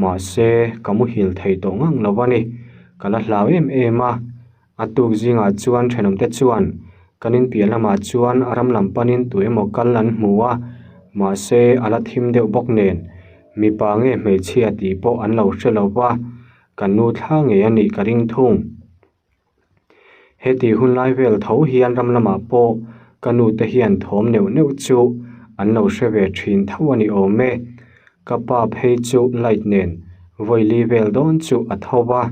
mahse ka muhil thei tawh ngang lo a ni, ka la hlau em em a. A tuk zingah chuan thenawmte chuan kan inpiah lamah chuan ram lam panin tu emaw kal an hmu a, mahse a la thim deuh bawk nen mipa nge hmeichhia tih pawh an lo hre lo va, kan nu thla ngei a nih ka ring thung. Heti hun lai vel tho hian ram lamah pawh ka nu te hian thawm neuh neuh chu an lo hre ve thin tho a ni awm e. Ka pa phei chu light nen vawi li vel dawn chu a tho va,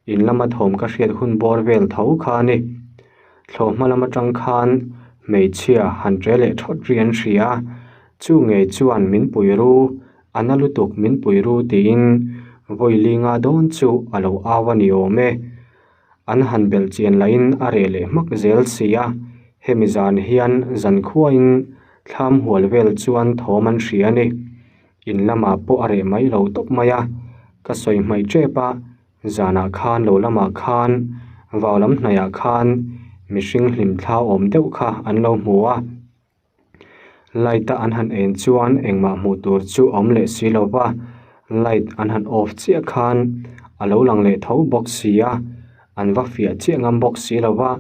In lama thawm ka hriat hun bawr vel tho kha a ni. Thlawhhma lam atang khan hmeichhia han ṭe leh ṭhawt ri an hria a, chu ngei chuan min pui ru, a na lutuk min pui ru tiin vawi linga dawn chu a lo au a ni awm e. An han belh chian lahin a reh leh hmak zel si a, hemi zan hian zankhuain thlam hual vel chuan thawm an hria a ni. In lamah pawh a reh mai lo tawp mai a, ka sawi hmaih ṭep a, Zanah khan lo lamah khan vau lam hnaihah khan mihring hlim thla awm deuh kha an lo hmu a. Light a an han en chuan engmah hmuh tur chu a awm leh si lo va, light an han off chiah khan a lo lang leh tho bawk si a, an va fiah chiah ngam bawk si lo va,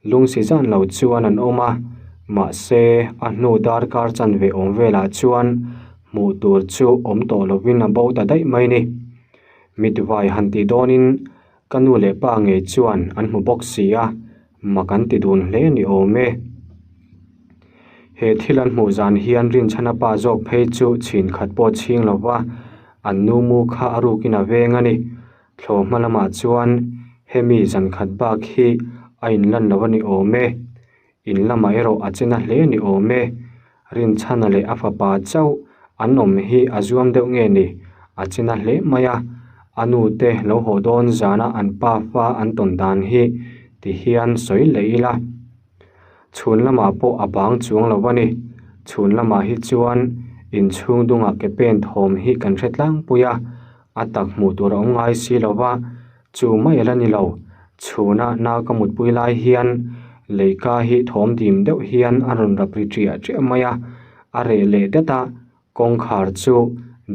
lungsi zan lo chuan an awm a, mahse a hnu darkar chanve awm velah chuan hmuh tur chu awm tawh lovin a bo ta daih mai ni. Mitvai han tih dawnin ka nu leh pa ngei chuan an hmu bawk si a, mak an ti dun hle ni awm e. He thil an hmuh zan hian Rinchhana pa zawk phei chu chhin khat pawh chhing lo va, an nu mu kha a rukin a veng a ni. Thlawhhma lamah chuan hemi zan khat bak hi a inlan lo a ni awm e. In lamah erawh a che na hle ni awm e. Rinchhana leh a fapa chauh an awm hi a zuam deuh nge ni? A che na hle mai a, a nu te lo haw dawn zana an pa fa an tawn dan hi ti hian sawi leh ila. Chhun lamah pawh a bang chuang lo a ni. Chhun lamah hi chuan inchhung dungah ke pen thawm hi kan hre tlangpui a, a tak hmuh tur a awm ngai si lo va, Chu mai a la ni lo. Chhuna nau ka mutpui lai hian leika hi thawm dim deuh hian a rawn rap ri ṭiah ṭiah mai a, a reh leh dat a, kawngkhar chu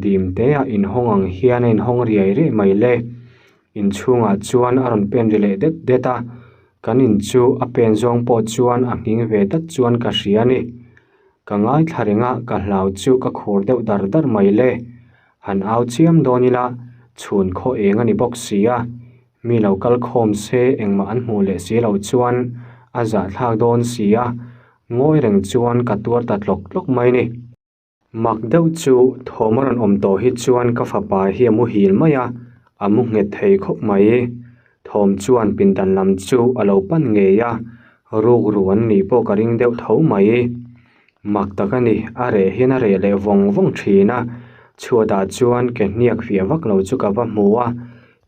dim te-ah inhawng ang hian a inhawng riai riai mai le. Inchhungah chuan a rawn pen ri leh det det a, kan in chu a pen zawng pawh chuan a nghing ve dat chuan ka hria a ni. Ka ngaithla reng a, ka hlau chu ka khur deuh dar dar mai le. Han au chiam dawn ila, chhun khaw eng a ni bawk si a, mi lo kal khawm se engmah an hmuh leh si loh chuan a zahthlak dawn si a, ngawi reng chuan ka tuar ta tlawk tlawk mai ni. Mak deuh chu thawm a rawn awm tawh hi chuan ka fapa hi a muhil mai a, a mu nghet thei khawp mai. Thawm chuan pindan lam chu a lo pan ngei a, rukru an nih pawh ka ring deuh tho mai. Mak tak a ni, a reh hian a reh leh vawng vawng thin a, chhuatah chuan ke hniak fiah vak lo chu ka va hmu a,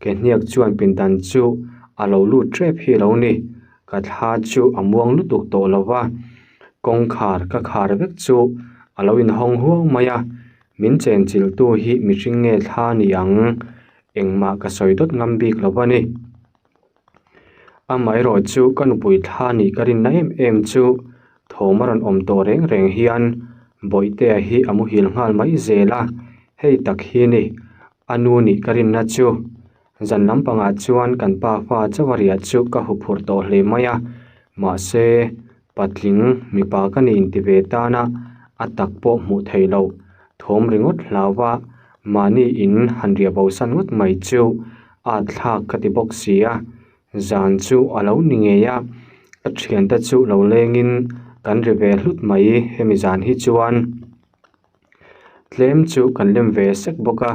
ke hniak chuan pindan chu a lo lut tep hi a lo ni, ka thla chu a muang lutuk tawh lo va, kawngkhar ka khar vek chu a lo inhawng huau mai a, min chenchilhtu hi mihring nge thla ni ang, engmah ka sawi dawt ngam bik lo a ni. Amaherawh chu ka nupui thla nih ka rinna em em chu thawm a rawn awm tawh reng reng hian Bawihtea hi a muhil nghal mai zel a, hei tak hi ni a nu nih ka rinna chu. Zan lampangah chuan kan pa fa chauh a riah chu ka huphurh tawh hle mai a, mahse patling mipa ka ni inti ve tan a, a tak pawh hmuh theih loh thawm ringawt hlau a. Mahni in han riah bo san ngawt mai chu at thlak ka ti bawk si a, zan chu a lo ni ngei a, ka thiante chu lo lengin kan ri ve hlut mai hemi zan hi chuan. Tlem chu kan lem ve sek bawk a,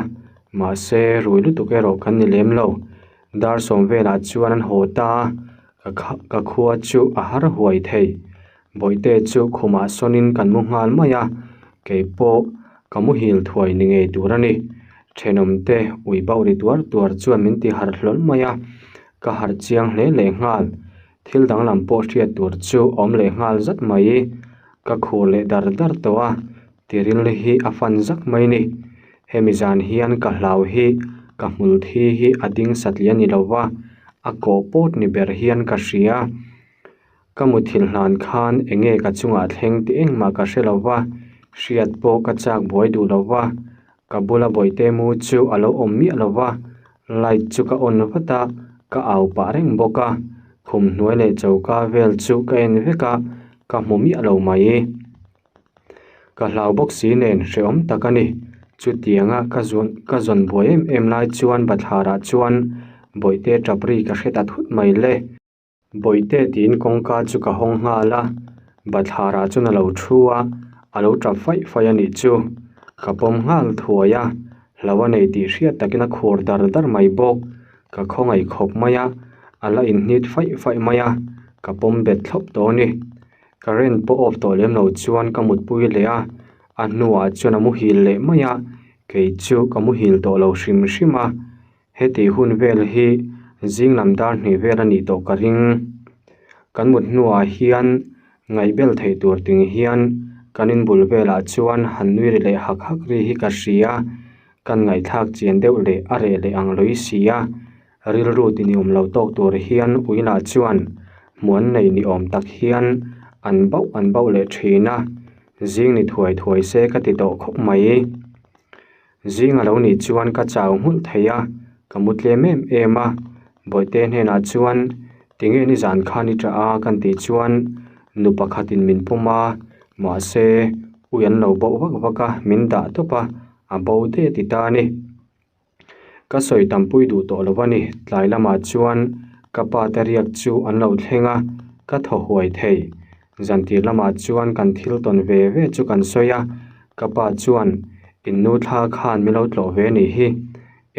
mahse rui lutuk erawh kan ni lem lo. Dar sawm velah chuan an haw ta a, ka khua chu a har huai thei. Bawihte chu khumah sawnin kan mu nghal mai a, kei pawh ka muhil thuai ni ngei tur a ni. Thenawmte ui bauh ri tuar tuar chuan min ti harh hlawl mai a, ka harh chiang hle leh nghal. Thil danglam pawh hriat tur chu awm leh nghal zat mai. Ka khur leh dar dar tawh a, tiril hi a fan zak mai ni. Hemi zan hian ka hlau hi ka hmul thi hi a ding satliah ni lo va, a kawh pawt ni ber hian ka hria. Ka muthilh hlan khan eng nge ka chungah thleng tih engmah ka hre lo va, hriat pawh ka chak buai duh lo va. Ka bula bawihte mu chu a lo awm miah lo va, light chu ka on vat a, ka au pah reng bawk a, khum hnuai leh choka vel chu ka en vek a, ka hmu miah lo mai. Ka hlau bawk si nen hrehawm tak a ni. Chutianga ka zawn ka zawn buai em em lai chuan bathlarah chuan bawihte tap ri ka hre ta thut mai le. Bawihte tiin kawngka chu ka hawng nghal a, bathlarah chuan a lo thu a, a lo tap faih faih a nih chu. Ka pawm nghal thuai a, hlo a nei tih hriat takin a khur dar dar mai bawk. Ka khawngaih khawp mai a, a la inhnit faih faih mai a, ka pawm bet thlawp tawh a ni. Current pawh off tawh lem lo chuan ka mutpui leh a, a hnuah chuan a muhil leh mai a, kei chu ka muhil tawh lo hrim hrim a. Heti hun vel hi zing lam dar hnih vel a nih tawh ka ring. Kan mut hnuah hian ngaihbel theih tur ting hian kan inbul velah chuan han nui ri leh hak hak ri hi ka hria. Kan ngaihthlak chian deuh leh a reh leh ang lawih si a, rilru ti ni awm lo tawk tur hian uilah chuan hmuan nei ni awm tak hian an bauh an bauh leh thin a, zing ni thuai thuai se ka ti tawh khawp mai. Zing a lo nih chuan ka chau nghulh thei a, ka mu tlem em em a. Bawihte hnenah chuan tinge nizan khan i ṭah a kan tih chuan nu pakhatin min pawm a, mahse ui an lo bauh vak vak a, min dah tawp a, a bo daih a ti ta a ni. Ka sawi tampui duh tawh lo a ni, tlai lamah chuan ka pa te riak chu an lo thleng a, ka thaw huai thei. Zantir lamah chuan kan thil tawn ve ve chu kan sawi a, ka pa chuan in nu thla khan min lo tlawh ve nih hi,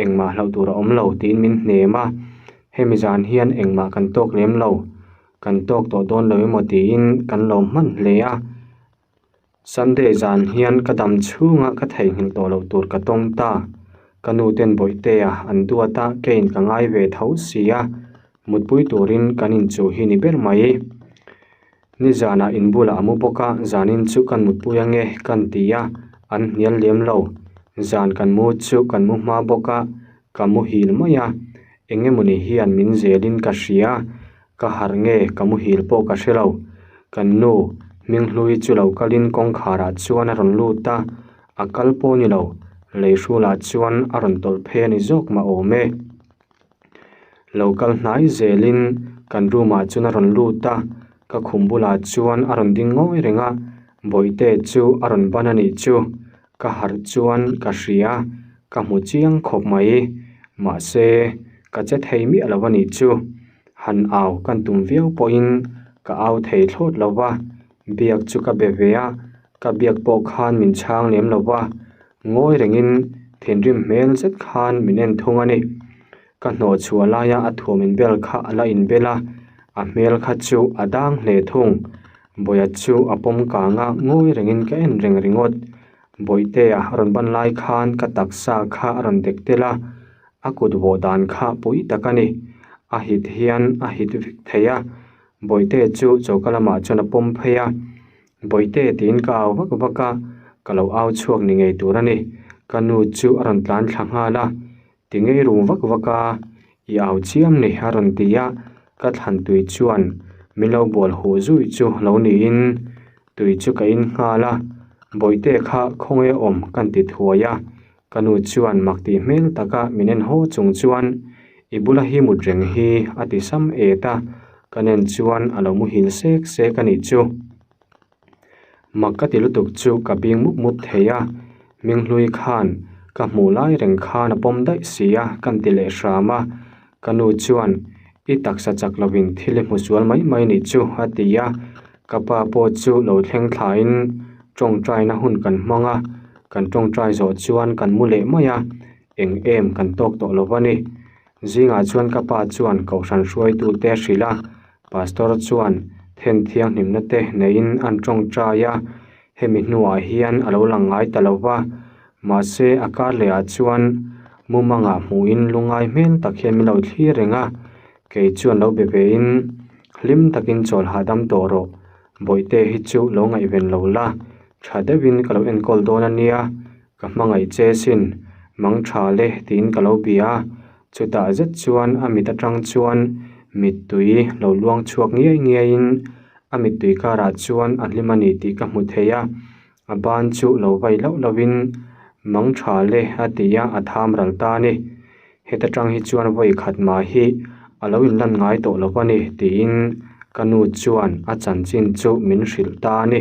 engmah hlauh tur a awm lo tiin min hnem a, hemi zan hian engmah kan tawk lem lo, kan tawk tawh dawn lo emaw tiin kan lo hman hle a. Sunday zan hian ka dam chhunga ka theihnghilh tawh loh tur ka tawng ta. Ka nu ten Bawihtea an duat a, keiin ka ngai ve tho si a, mutpui turin kan inchuh hi ni ber mai. Nizanah in bulah a mu bawk a, zanin chu kan mutpui ange kan ti a, an hnial lem lo. Zan kan mu chu kan mu hma bawk a, ka muhil mai a, eng emawni hian min zelin ka hria. Ka harh nge ka muhil pawh ka hre lo. Kan nu Hminghlui chu lo kalin kawngkharah chuan a rawn lut a, a kal pawh ni lo, leihrulah chuan a rawn tawlh phei a ni zawk mah awm e. Lo kal hnai zelin kan room ah chuan a rawn lut a, ka khum bulah chuan a rawn ding ngawi reng a, Bawihte chu a rawn ban a nih chu. Ka harh chuan ka hria, ka hmu chiang khawp mai. Mahse, ka che thei miah lo a nih chu. Han au kan tum viau pawhin ka au thei thlawt lo va, biak chu ka be ve a, ka biak pawh khan min chhang lem lo va, ngawi rengin thinrim hmel zet khan min en thung a ni. Ka hnawh chhuah laia a thuam inbel kha a la inbel a, a hmel kha chu a dang hle thung. Bawia chu a pawm kang a, ngawi rengin ka en reng ringawt. Bawihtea a rawn ban lai khan ka taksa kha a rawn dek tel a, a kut vawh dan kha pui tak a ni. A hit hian a hit vek thei a, Bawihtea chu choka lamah chuan a pawm phei a. Bawihte tiin ka au vak vak a, ka lo au chhuak ni ngei tur a ni. Ka nu chu a rawn tlan thla nghal a, Ti ngei rum vak vak a, i au chiam ni a rawn ti a, ka thlan tui chuan min lo bual huh zui chu lo niin tui chu ka in nghal a, Bawihte kha khawnge awm kan ti thuai a, ka nu chuan mak tih hmel taka min en haw chung chuan i bula hi mut reng hi a ti sam et a, ka nen chuan a lo muhil sek sek a nih chu. Mak ka ti lutuk chu ka bing mup mup thei a, Minghlui khan Ka hmuh lai reng khan a pawm daih si a, kan ti leh hram a. Ka nu chuan, I taksa chak lovin thil i hmu sual mai mai nih chu, a ti a. Ka pa pawh chu lo thleng thlain tawngtaina hun kan hmang a, kan tawngtai zawh chuan kan mu leh mai a, eng em kan tawk tawh lo va ni. Zingah chuan ka pa chuan kohhran hruaitute a hrilh a, pastor chuan then thianghlimna te neiin an tawngtai a, hemi hnuah hian a lo lang ngai ta lo va, mahse a kar lehah chuan mumangah hmuhin lungngai hmel tak hian min lo thlir reng a, kei chuan lo be vein hlim takin chawl hahdam tawh rawh, bawihte hi chu lo ngaihven lo la, tha deuhin ka lo enkawl dawn a nia, Ka hmangaih che sin, mang tha le tiin ka lo bia a, chutah zet chuan a mit atang chuan mittui lo luang chhuak ngiai ngiaiin a mittui karah chuan a hlim a ni tih ka hmu thei a, a ban chu lo vai hlauh hlauhin mang tha le a ti a, a tham ral ta a ni. Heta tang hi chuan vawi khat mah hi a lo inlan ngai tawh lo a ni tiin ka nu chuan a chanchin chu min hrilh ta a ni.